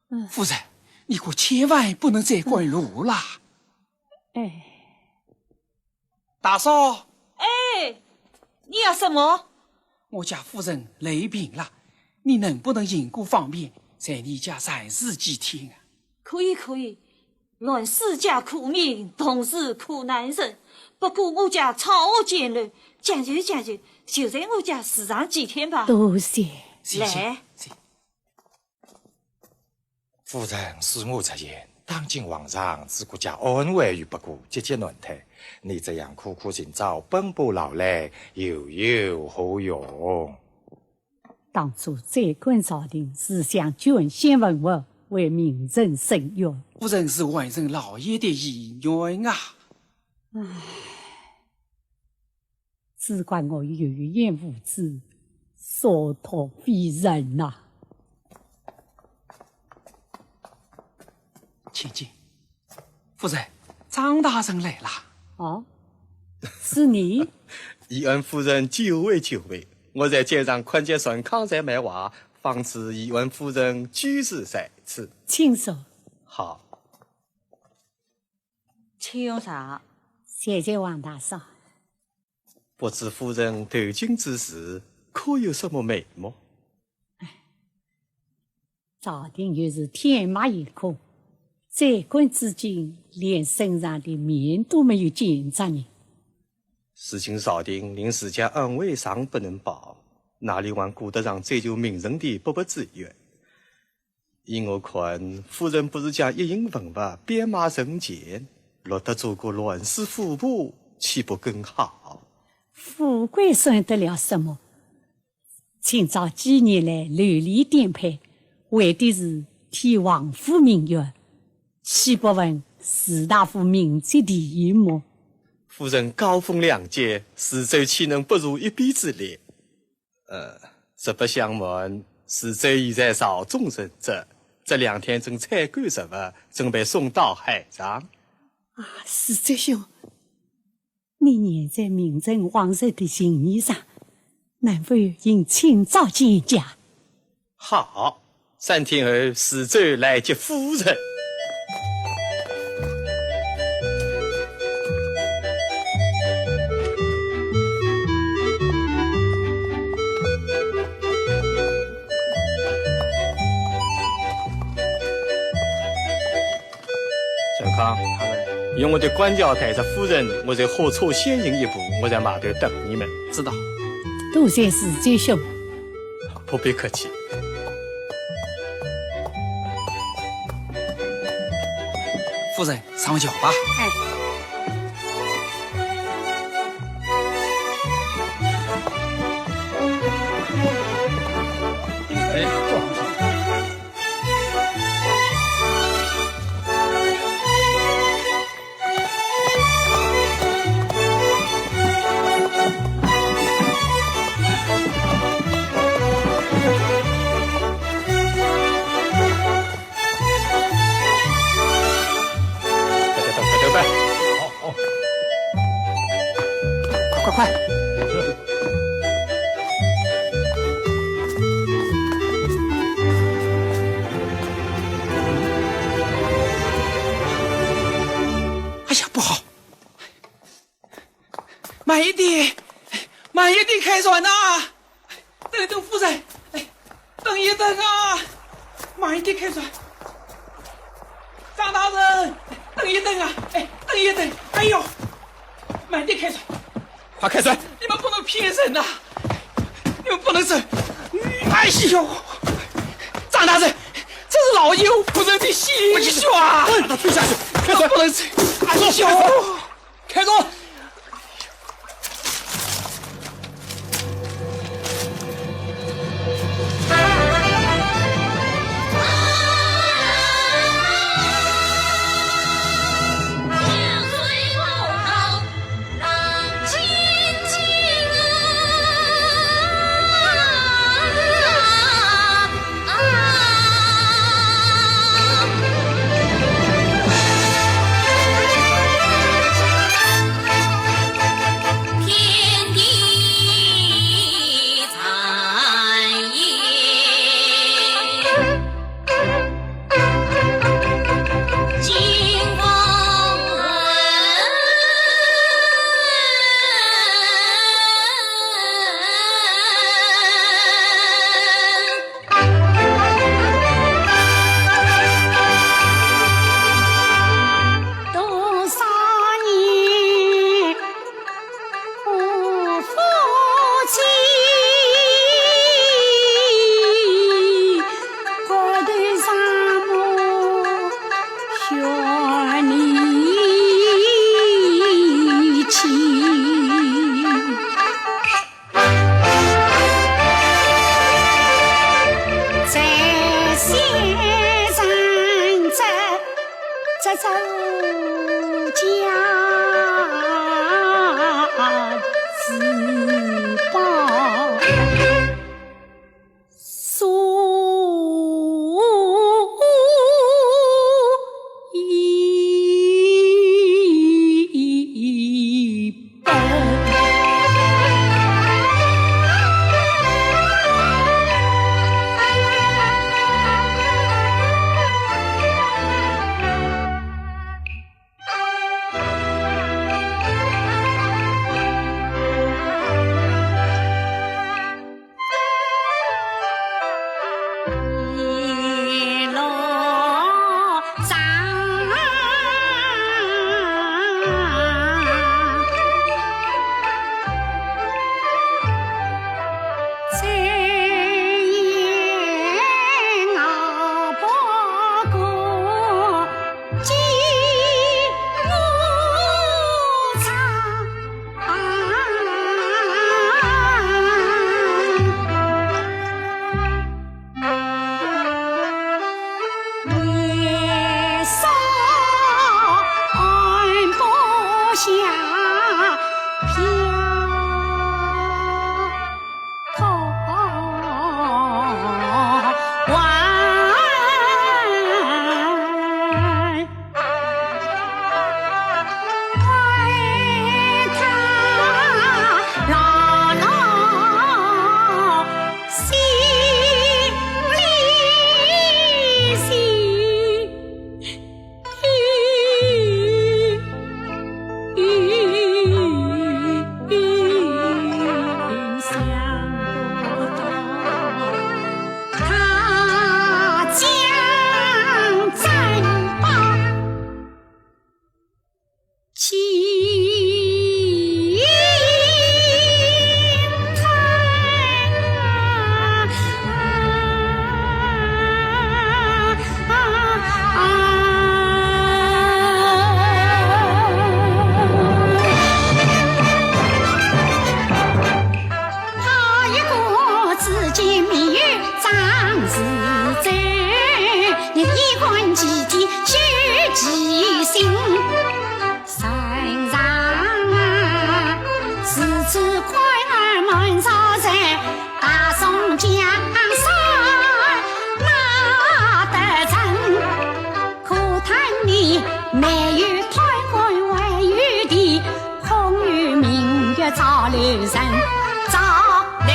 嗯。夫人，你可千万不能再赶路啦。哎。大嫂。哎，你要什么？我家夫人累病了，你能不能因故方便，在你家暂住几天啊？可以，可以。 论世家苦命，同是苦难人。不过我家草屋简陋，将就将就，就在我家住上几天吧。多谢。谢谢，来。谢谢。夫人恕我直言，当今皇上只顾加安慰于不顾，节节难退。你这样苦苦寻找，奔波劳累，又有何用？ 当初宰官朝廷是想捐献文物为名臣伸冤。夫人是还政老爷的遗愿啊。唉，只怪我有眼无珠，所托非人呐。请进。 夫人，张大人来了。哦，是你？怡安夫人久违久违，我在街上看见船康在卖画，方知怡安夫人居住在此。请坐。好。请用茶。谢谢王大嫂。不知夫人投京之时，可有什么眉目？ 朝廷又是天马行空，在困至今，连圣上的面都没有见着呢。如今朝廷令自家安危尚不能保，哪里还顾得上追究名臣的不报之冤？依我看，夫人不如将一应文物变卖成钱，落得做个乱世富婆，岂不更好？富贵算得了什么？ 清朝几年来流离颠沛，为的是替王府鸣冤，岂不问士大夫民戚利益么？夫人高风亮节，徐州岂能不如一臂之力？呃，实不相瞒，徐州现在朝中任职，这两天正采购植物，准备送到海上。啊，徐州兄， 你念在名臣王侄的情义上，能否行清早见驾？好，三天后徐州来接夫人。陈康，用我的官轿抬着夫人，我在火车先行一步，我在码头等你们。知道。多谢徐州兄。不必客气。夫人，上轿吧。哎。哎，坐上去。 快点办，快点办。好，好。快，快，快。哎呀，不好！ 慢一点，慢一点开船呐！等一等，夫人，哎，等一等啊！慢一点开船。张大人，等一等啊！哎，等一等！哎呦，慢点开船！快开船！你们不能骗人呐！你们不能走！哎呦，张大人，这是老爷和夫人的心血啊！把他推下去！开船！不能走！哎呦！ 开动！快儿们早在大宋江山那得人，可叹你没有天官，唯有地，空有明月照楼人，照楼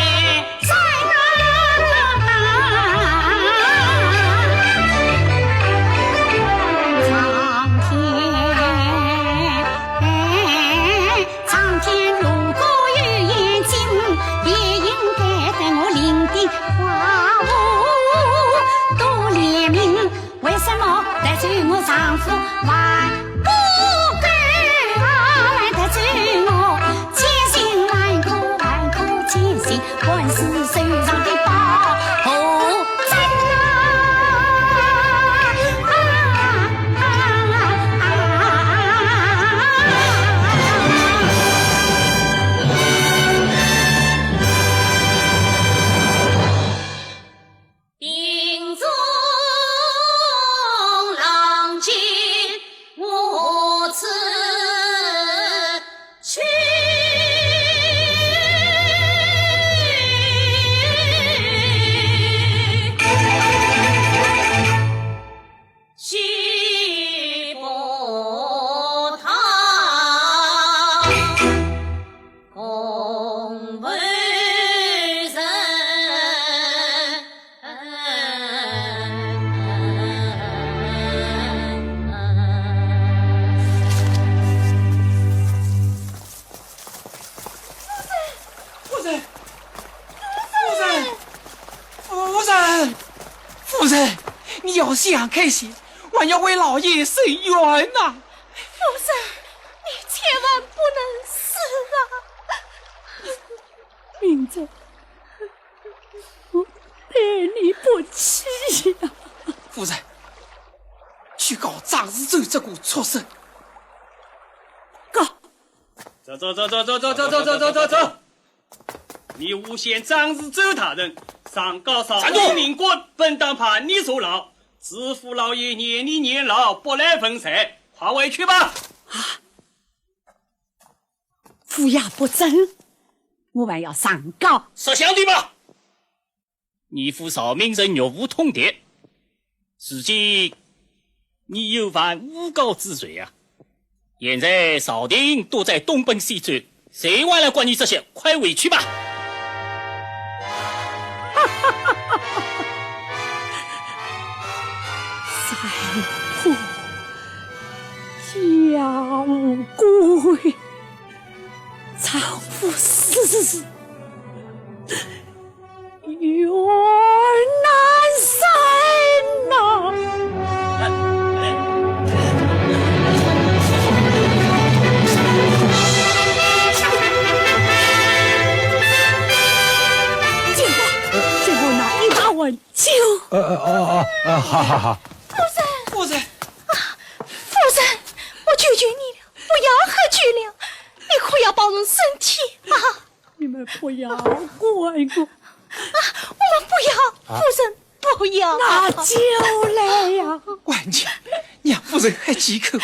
人啊。苍天， 苍天如果有眼睛，也应该对我伶仃话无多怜悯。为什么得罪我丈夫万不该，啊，来得罪我千辛万苦，万苦千辛，万事受伤的报真啊！ 兵从狼进我此去。西伯塔，空为人。 夫人，夫人，夫人，夫人，你要想开些，还要为老爷伸冤呐。夫人，你千万不能死啊！明珠，我待你不起呀。夫人，去告张世周这个畜生。告。走走走走走走走走走走走走！你诬陷张世周大人，上告朝廷命官，本当判你坐牢，知府老爷念你年老，不来问罪，快回去吧。啊，府衙不准，我还要上告。识相点吧！ 你父赵明诚岳父通敌，如今你又犯诬告之罪啊！现在朝廷都在东奔西走，谁还来管你这些？快回去吧！三婆，家无归，丈夫死， 冤难伸呐！见过，见过那一把碗酒。呃，呃，哦，哦，呃，好，好，好。夫人！夫人！啊，夫人，我求求你了，不要喝酒了，你可要保重身体啊！ 你们不要管我。啊，我们不要，啊，夫人，不要。拿酒来呀！官家，让夫人喝几口，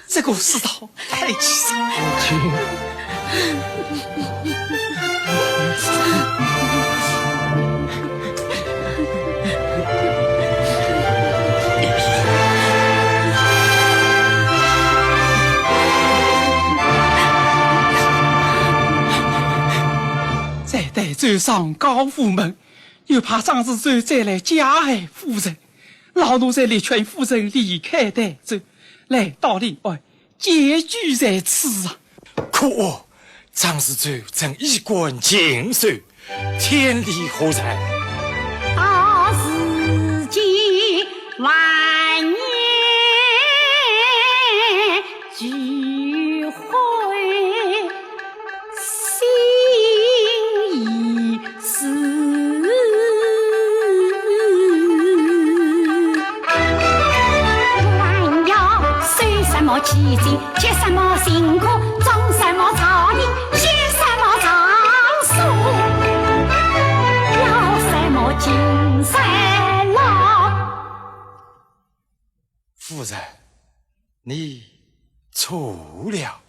这个世道太凄惨。请。 在台州上告无门，又怕张世周再来加害夫人，老奴才力劝夫人离开台州，来到临安， 结局在此啊。可恶，张世周曾衣冠禽兽，天理何在？到如今万念俱灰，心已 死。还要受什么欺凌，吃什么辛苦，中什么草泥，写什么状书，要什么金山牢。夫人，你错了。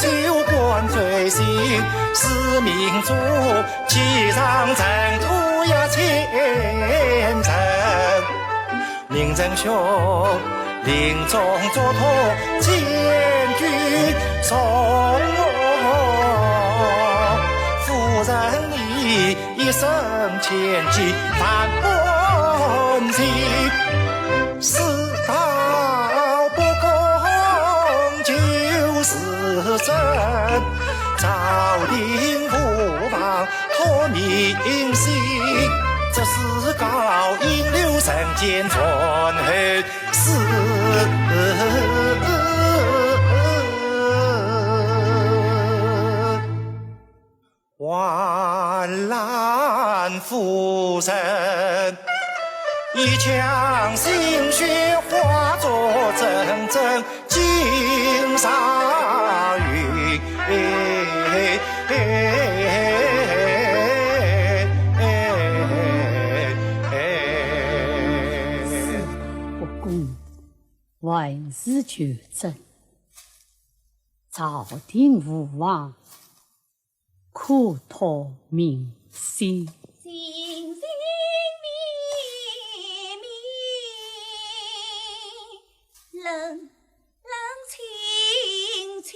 旧官罪行，是民族继承，尘土也前程。明仁兄，临终嘱托，千军重我。夫人你一生千计万般情，世道不公就是真，朝廷无妨托民心，这是告应留人间传后世。 万兰夫人，一腔心血化作阵阵金沙云。不公，万事求证，朝廷无妨， 可托民心。心心密密，冷冷清清，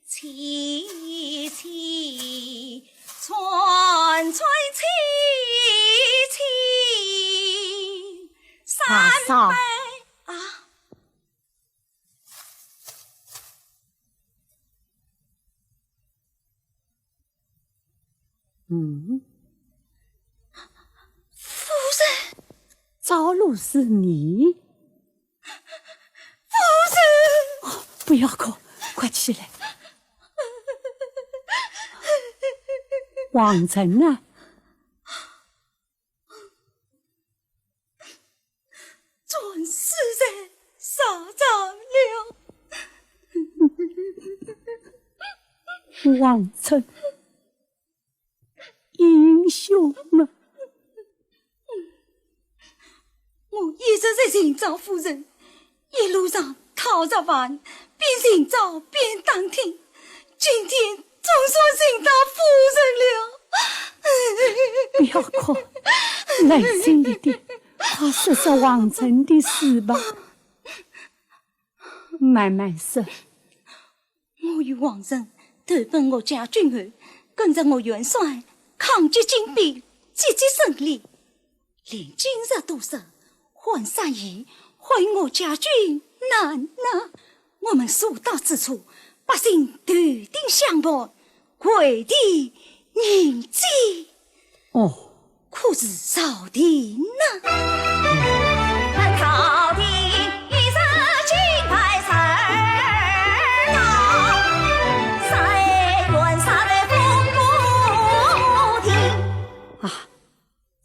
凄凄川川凄凄，山大嫂。北啊。 嗯？夫人！赵露是你？夫人！哦，不要哭，快起来。王成呢？ 战死在沙场了。王成，英雄啊！我一直在寻找夫人，一路上讨着饭，边寻找边打听，今天总算寻到夫人了。不要哭，冷静一点，快说说王成的事吧。慢慢说。我与王成投奔岳家军后，跟着岳元帅抗击金兵，节节胜利。 连今日都说，换山易，换岳家军难呐。我们所到之处，百姓头顶香盘，跪地迎接。哦。可是朝廷呢？朝廷一日金牌十二道，三元三代封不停。啊，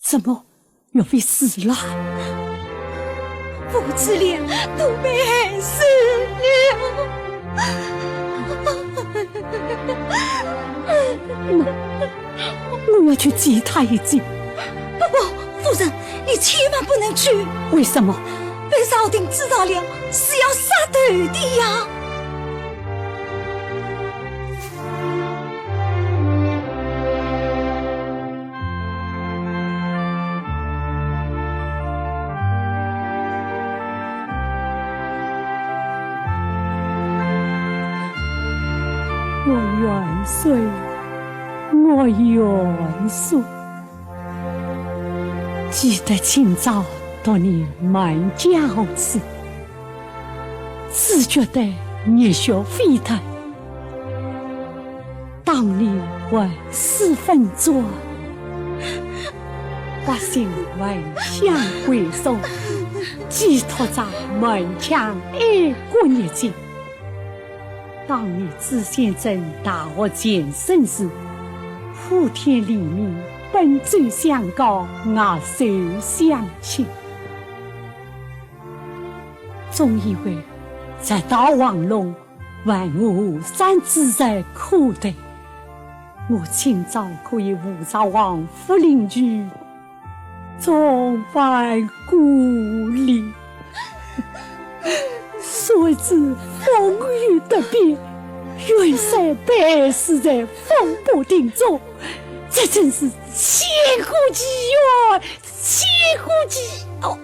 怎么，岳飞死了？父子俩都被害死了。那我要去祭他一祭。不，不，夫人，你千万不能去。为什么？被朝廷知道了，是要杀头的呀。 我元帅，我元帅。记得清朝读你《满江红》时， 只觉得热血沸腾。当年万死分作，百姓万乡归宗，寄托着满腔爱国热情。当年朱先生大获全胜时，普天黎民奔走相告，握手相亲。 总以为直捣黄龙，还我山之石可待，我清朝可以护着王府灵柩，重返故里。得知封侯的变，袁绍被死在风波亭中，这真是前车之鉴，前车之哦。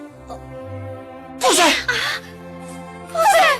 夫人，夫人，